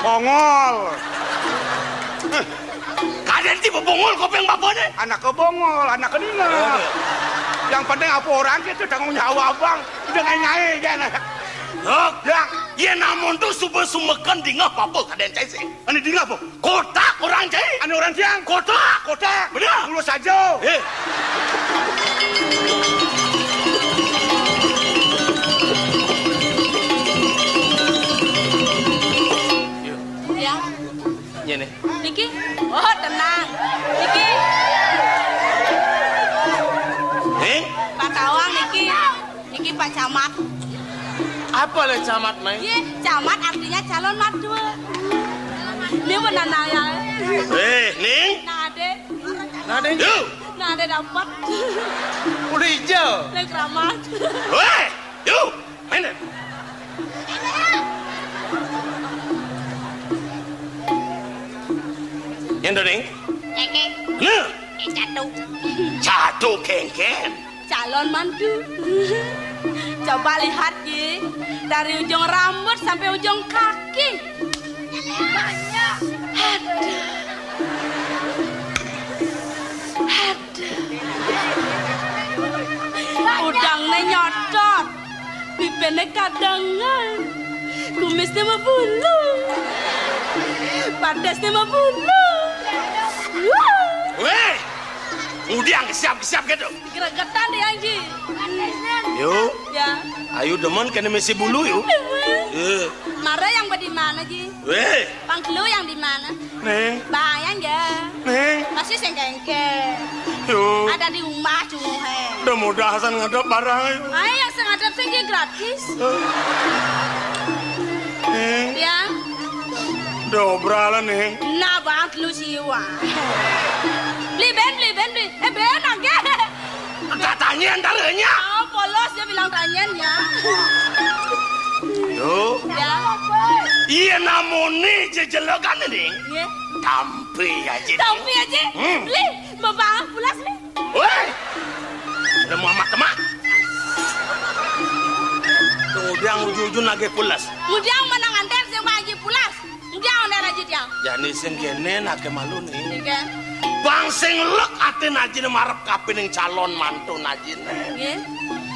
Bongol. Kadén tipe bongol kopéng bapane? Anaknya bongol, anaknya ninga. Aduh. Yang penting apa orang itu tanggung jawab abang. Udah ngai-ngai kan. Hah? Ya. Yén amun tuh suba sumeken dingeh bapa kadén cai sih. Ane dingeh apa? Kotak orang cai. Ane orang tiang. Kotak. Kotak. Bener. Mulus aja. Eh. Ya. Nyene. Niki. Oh, tenang. Niki. Eh? Pak Tawang niki. Niki Pak Camat. Apa le camat, Mai? Ye, camat artinya calon mertua. Ini benar ya. Eh, Ning. Nah, Ade. Nah, Ade. Yuk. Nah, Ade dapat. Udah hijau. Lek ramat. Weh, yuk. Main deh. Yang dong, Ning. Cengeng. Nah. Eh, catu. Catu kengken. Calon mantu. Coba lihat, Ji. Dari ujung rambut sampai ujung kaki. Aduh. Aduh. Udangnya nyotot. Bibirnya kadangan. Kumisnya mabulu. Padasnya mabulu. Wah. Weh. Diang, siap, siap gitu. Gregetan Diang, Ji. Yo. Ya. Ayu demen kena misi bulu, yo. Eh. Mara yang bagaimana, Ji? Weh. Pang telu yang di mana? Ning. Bayang ya. Ning. Masih sengkengke. Yo. Ada di rumah, cuma he. Udah mudah Hasan ngadep barang, ayo. Ayo, yang sengaja sih, Ji, gratis. Ning. Ya. Dobra lah, Ning. Nah, banget lu siwa. Beli ben, beli ben, beli. Eh, ben, agak. Tak tanya antaranya. Oh, polos dia bilang tanya ya. Yo. Ya. Iya, namune jejelekan, Ning. Iya. Tampi aja, Ning. Tampi aja. Hmm. Beli, mau banget pulas, beli. Woi. Udah mau amat temak. Tuh, udah ujung-ujung lagi pulas. Udah menang anter sing Pak Haji pulas. Udah, udah aja dia. Jani sing kene nake malu nih. Iya. Bang sing lek atin ajine marep kapining calon mantun ajine. Nggih.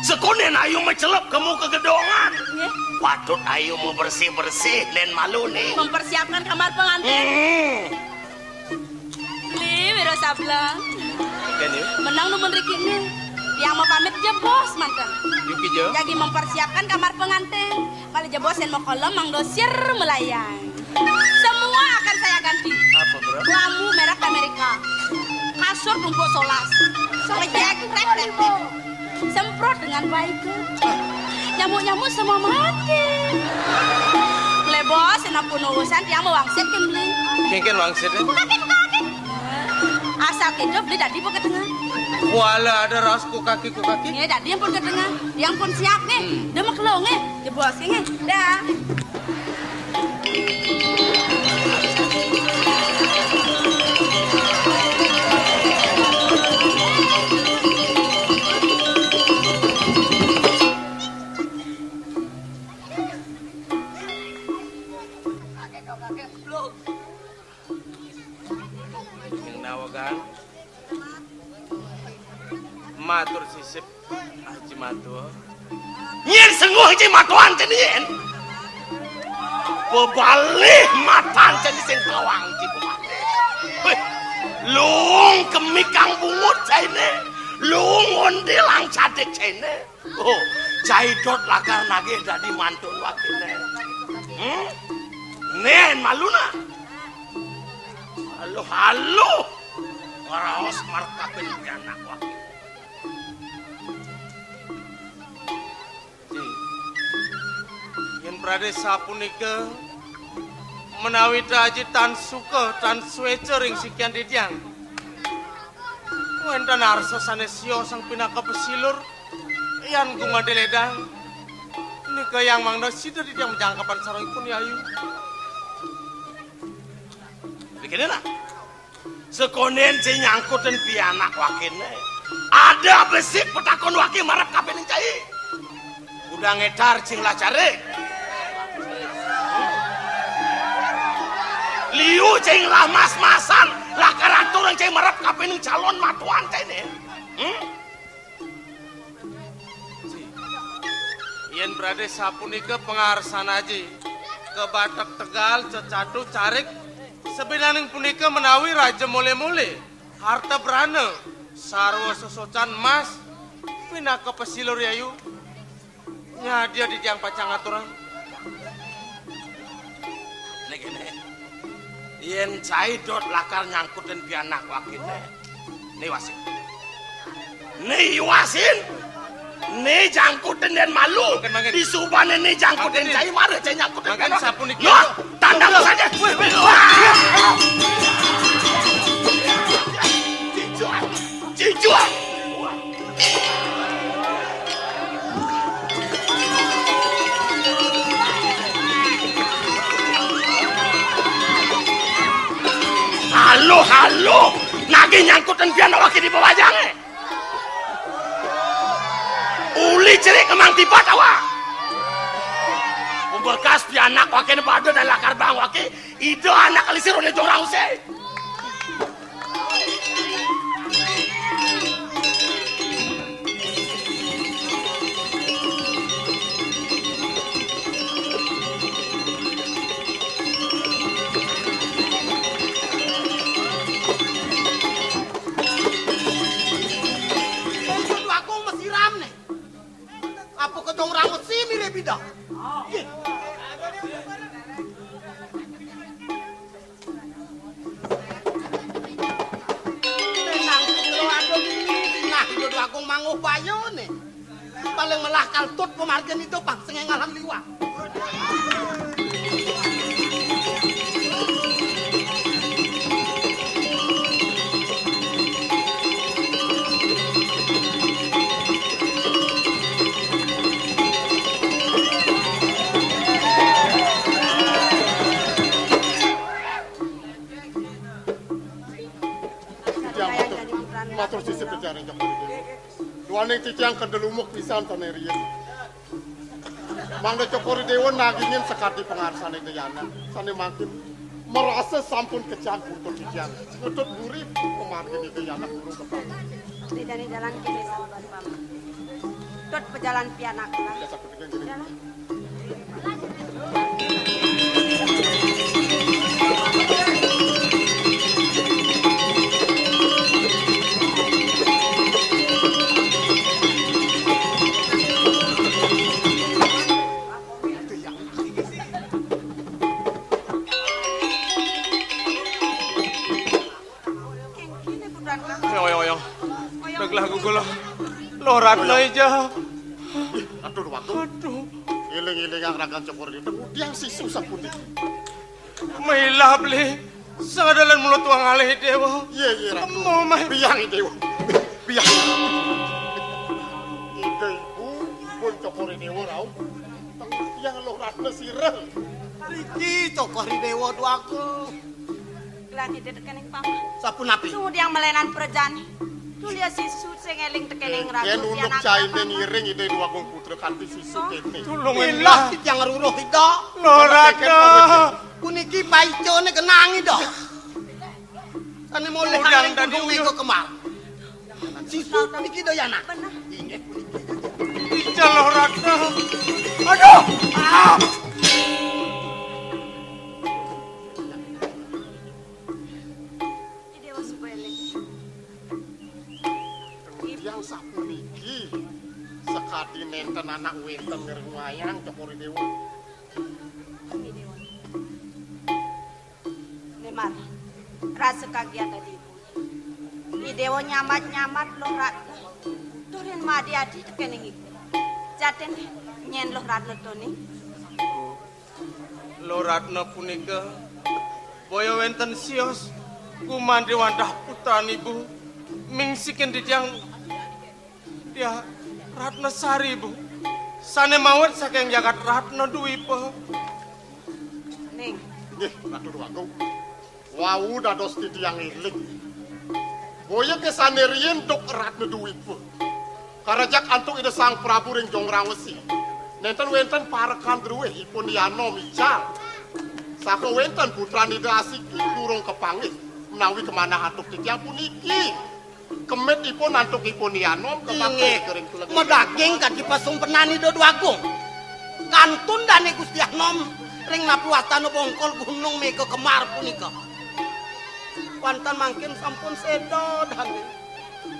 Sekonden ayu mecelep kemu kegedongan. Nggih. Patut ayu mau bersih-bersih nen malu nih. Mempersiapkan kamar pengantin. Hmm. Beli Wiro Sableng. Kan, yuk. Menang nu mriki ne. Yang mau pamit jebos manten. Yuki, Jo. Jagi mempersiapkan kamar pengantin. Malah jebos yang mau kolom Mang Dosir melayang. Semua akan saya ganti. Apa, Bro? Lampu merek Amerika. Kasur tumpuk solas. Rejek, rek, rek, rek. Semprot dengan baik. Nyamuk-nyamuk semua mati. Lebos, sing ampun urusan, dia mau wangsit kan beli. Kengken wangsit, ya? Asal kita beli tadi buka tengah. Wala ada ras ku kaki, ku kaki. Iya, tadi yang pun ke tengah. Yang pun siap nih. Hmm. Dia mau kelong nih. Jebos nih. Dah. Ning nawegan. Matur sisip, Haji Matua. Nyen sengguh Haji Matuan cenyen. Bebalih matan cenyen sing tawang Haji Bupati. Weh, lung kemikang bungut cene. Lung ondelang cadik cene. Oh, Caidot lakar nagih dadi mantun wakile. Hmm? Nen maluna. Halo, halo. Ngeraos markapin pianak wakile. Ji, yen prade sapunika menawi Aji tan suka, tan sueca ring sikian titiang. Wenten arsa sane sioh sang pinaka pesilur, yan gumanti ledang. Nika yang mangda sida titiang majangkepan sarengipun, Yayu. Dikene, nak. Sekonden sing nyangkutin pianak wakine. Ada besik petakon waki marep kapining cai. Udah ngetar cing lah cari. Liu cing lah mas-masan, lah karatur cing marep kapining calon matuan cai ne. Hmm? Yen prade sapunika pangarsan Aji, ka Batak Tegal, Cecatu, Carik, sabinaning punika menawi raja mole-mole, harta brana, sarwa sesocan emas, pinaka pesilur Yayu, nyadia titiang pacang aturang. Nek kene, yen Caidot lakar nyangkutin pianak wakine, ne wasin. Ne iwasin. Ne jangkutin den malu. Mangkin, mangkin. Disubane ne jangkutin cai mara cai nyangkutin pianak. Mangkin sapuniki. Noh, tandang saja. Weh, weh. Wah. Cicuan. Cicuan. Halo, halo. Nagih nyangkutin pianak waki di bawajange. Uli cerik kemang tipat awak. Pembekas pianak wakine pada dan lakar bang waki. Ida anak lisir oleh jorang usai. Pidah. Nggih. Tenang, Jero Agung. Nah, Jero Agung manguh bayune. Paling melah kaltut pamargin itu pang sing engalan liwat. Titiang matur, matur sisip titiang ring Cokor I Dewa. Duaning titiang kendel umuk pisan sane riyen. Mangda Cokor I Dewa nagingin sakadi pangarsane Dayana. Sane mangkin marasa sampun kecang kutuk titiang. Nutut buri pamargin Dayana burung kepala. Didane dalan kene sabar, Paman. Tut pejalan pianak lah. Ya, sakit gini. Dalan. Yo, yo, yo. Deglah gugul. Loh, Ratna ija. Aduh, waduh. Aduh. Iling-iling ragan Cokor I Dewa. Kemudian sisu sapunika. Mailah beli. Sadalan mula tuang alih Dewa. Iya, iya, Ratu. Mau mah. Biang Dewa. Biang. Ida ibu pun Cokor I Dewa rauh. Teng tiang Loh Ratna sira. Riki Cokor I Dewa duaku. Gelah ida tekening paman. Sapunapi? Sumudiang melenan prajane. Tulia sisu sing eling tekening Ratu. Yen unuk caine ngiring Ida Dewa Agung Putra kanthi sisu kene. Tulung. Ilah titiang ruruh Ida. Loh, Ratna. Puniki paicane kenang Ida. Sane mulih angin kudung mega kemar. Sisu puniki Dayana. Bener. Inggih puniki. Ija Loh Ratna. Aduh. Ah. Ida Dewa Suba eling. Titiang sapuniki sakadi nenten anak wénten ngrengayang Cokor I Dewa. Lemar, rasa kagiat adi ibu. I Dewa nyambat-nyambat Loh Ratna. Turin madi adi tekening ibu. Jatin nyen Loh Ratna toni. Loh Ratna punika boya wénten sios gumanti wantah putran ibu mingsikin titiang Dia Ratna Sari, Bu. Sane mawit saking jagat Ratna Dwipa. Ning. Nggih, Ratu Déwagung. Wau dados titiang eling. Boya kesane riyin duk Ratna Dwipa. Karejak antuk Ida Sang Prabu ring Jongrang Wesi. Nenten wenten parekan druwih ipun Yana Mical. Saka wenten putran Ida Asiki durung kepanggih menawi kemanah antuk titiang puniki. Kemit ipun antuk ipun Yanom kebakti. Inggih. Kering kuleg. Medaging kadi pasumpenan Ida Déwagung. Kantun dane Gusti Anom ring napi wastana bongkol gunung mega kemar punika. Wonten mangkin sampun seda dane.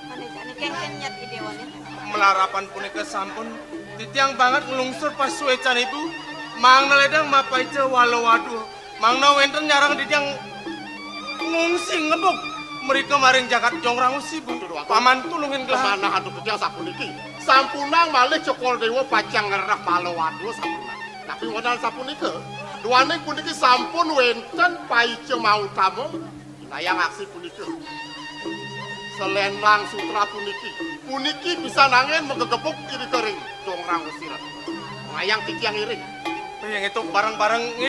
Manehane kengken nyat idewane. Malarapan punika sampun titiang banget nglungsur pasuecan ibu. Mangda ledang mapaica wala wadua. Mangda wenten nyarang titiang ngungsi ngebuk mrika maring jagat Jongrang Wesi, Bu. Aduh, aku paman tulungin gelah. Kemanah antuk titiang sapuniki. Sampunang malih Cokor Dewa pacang ngrereh pala wadua sampunang. Tapi modal sapunika. Duaning puniki sampun wenten paica mautama. Inayang aksi punika. Selendang sutra puniki. Puniki pisan angin magegebuk irika ring Jongrang Wesi. Ngayang titiang iring. Ring itu bareng-bareng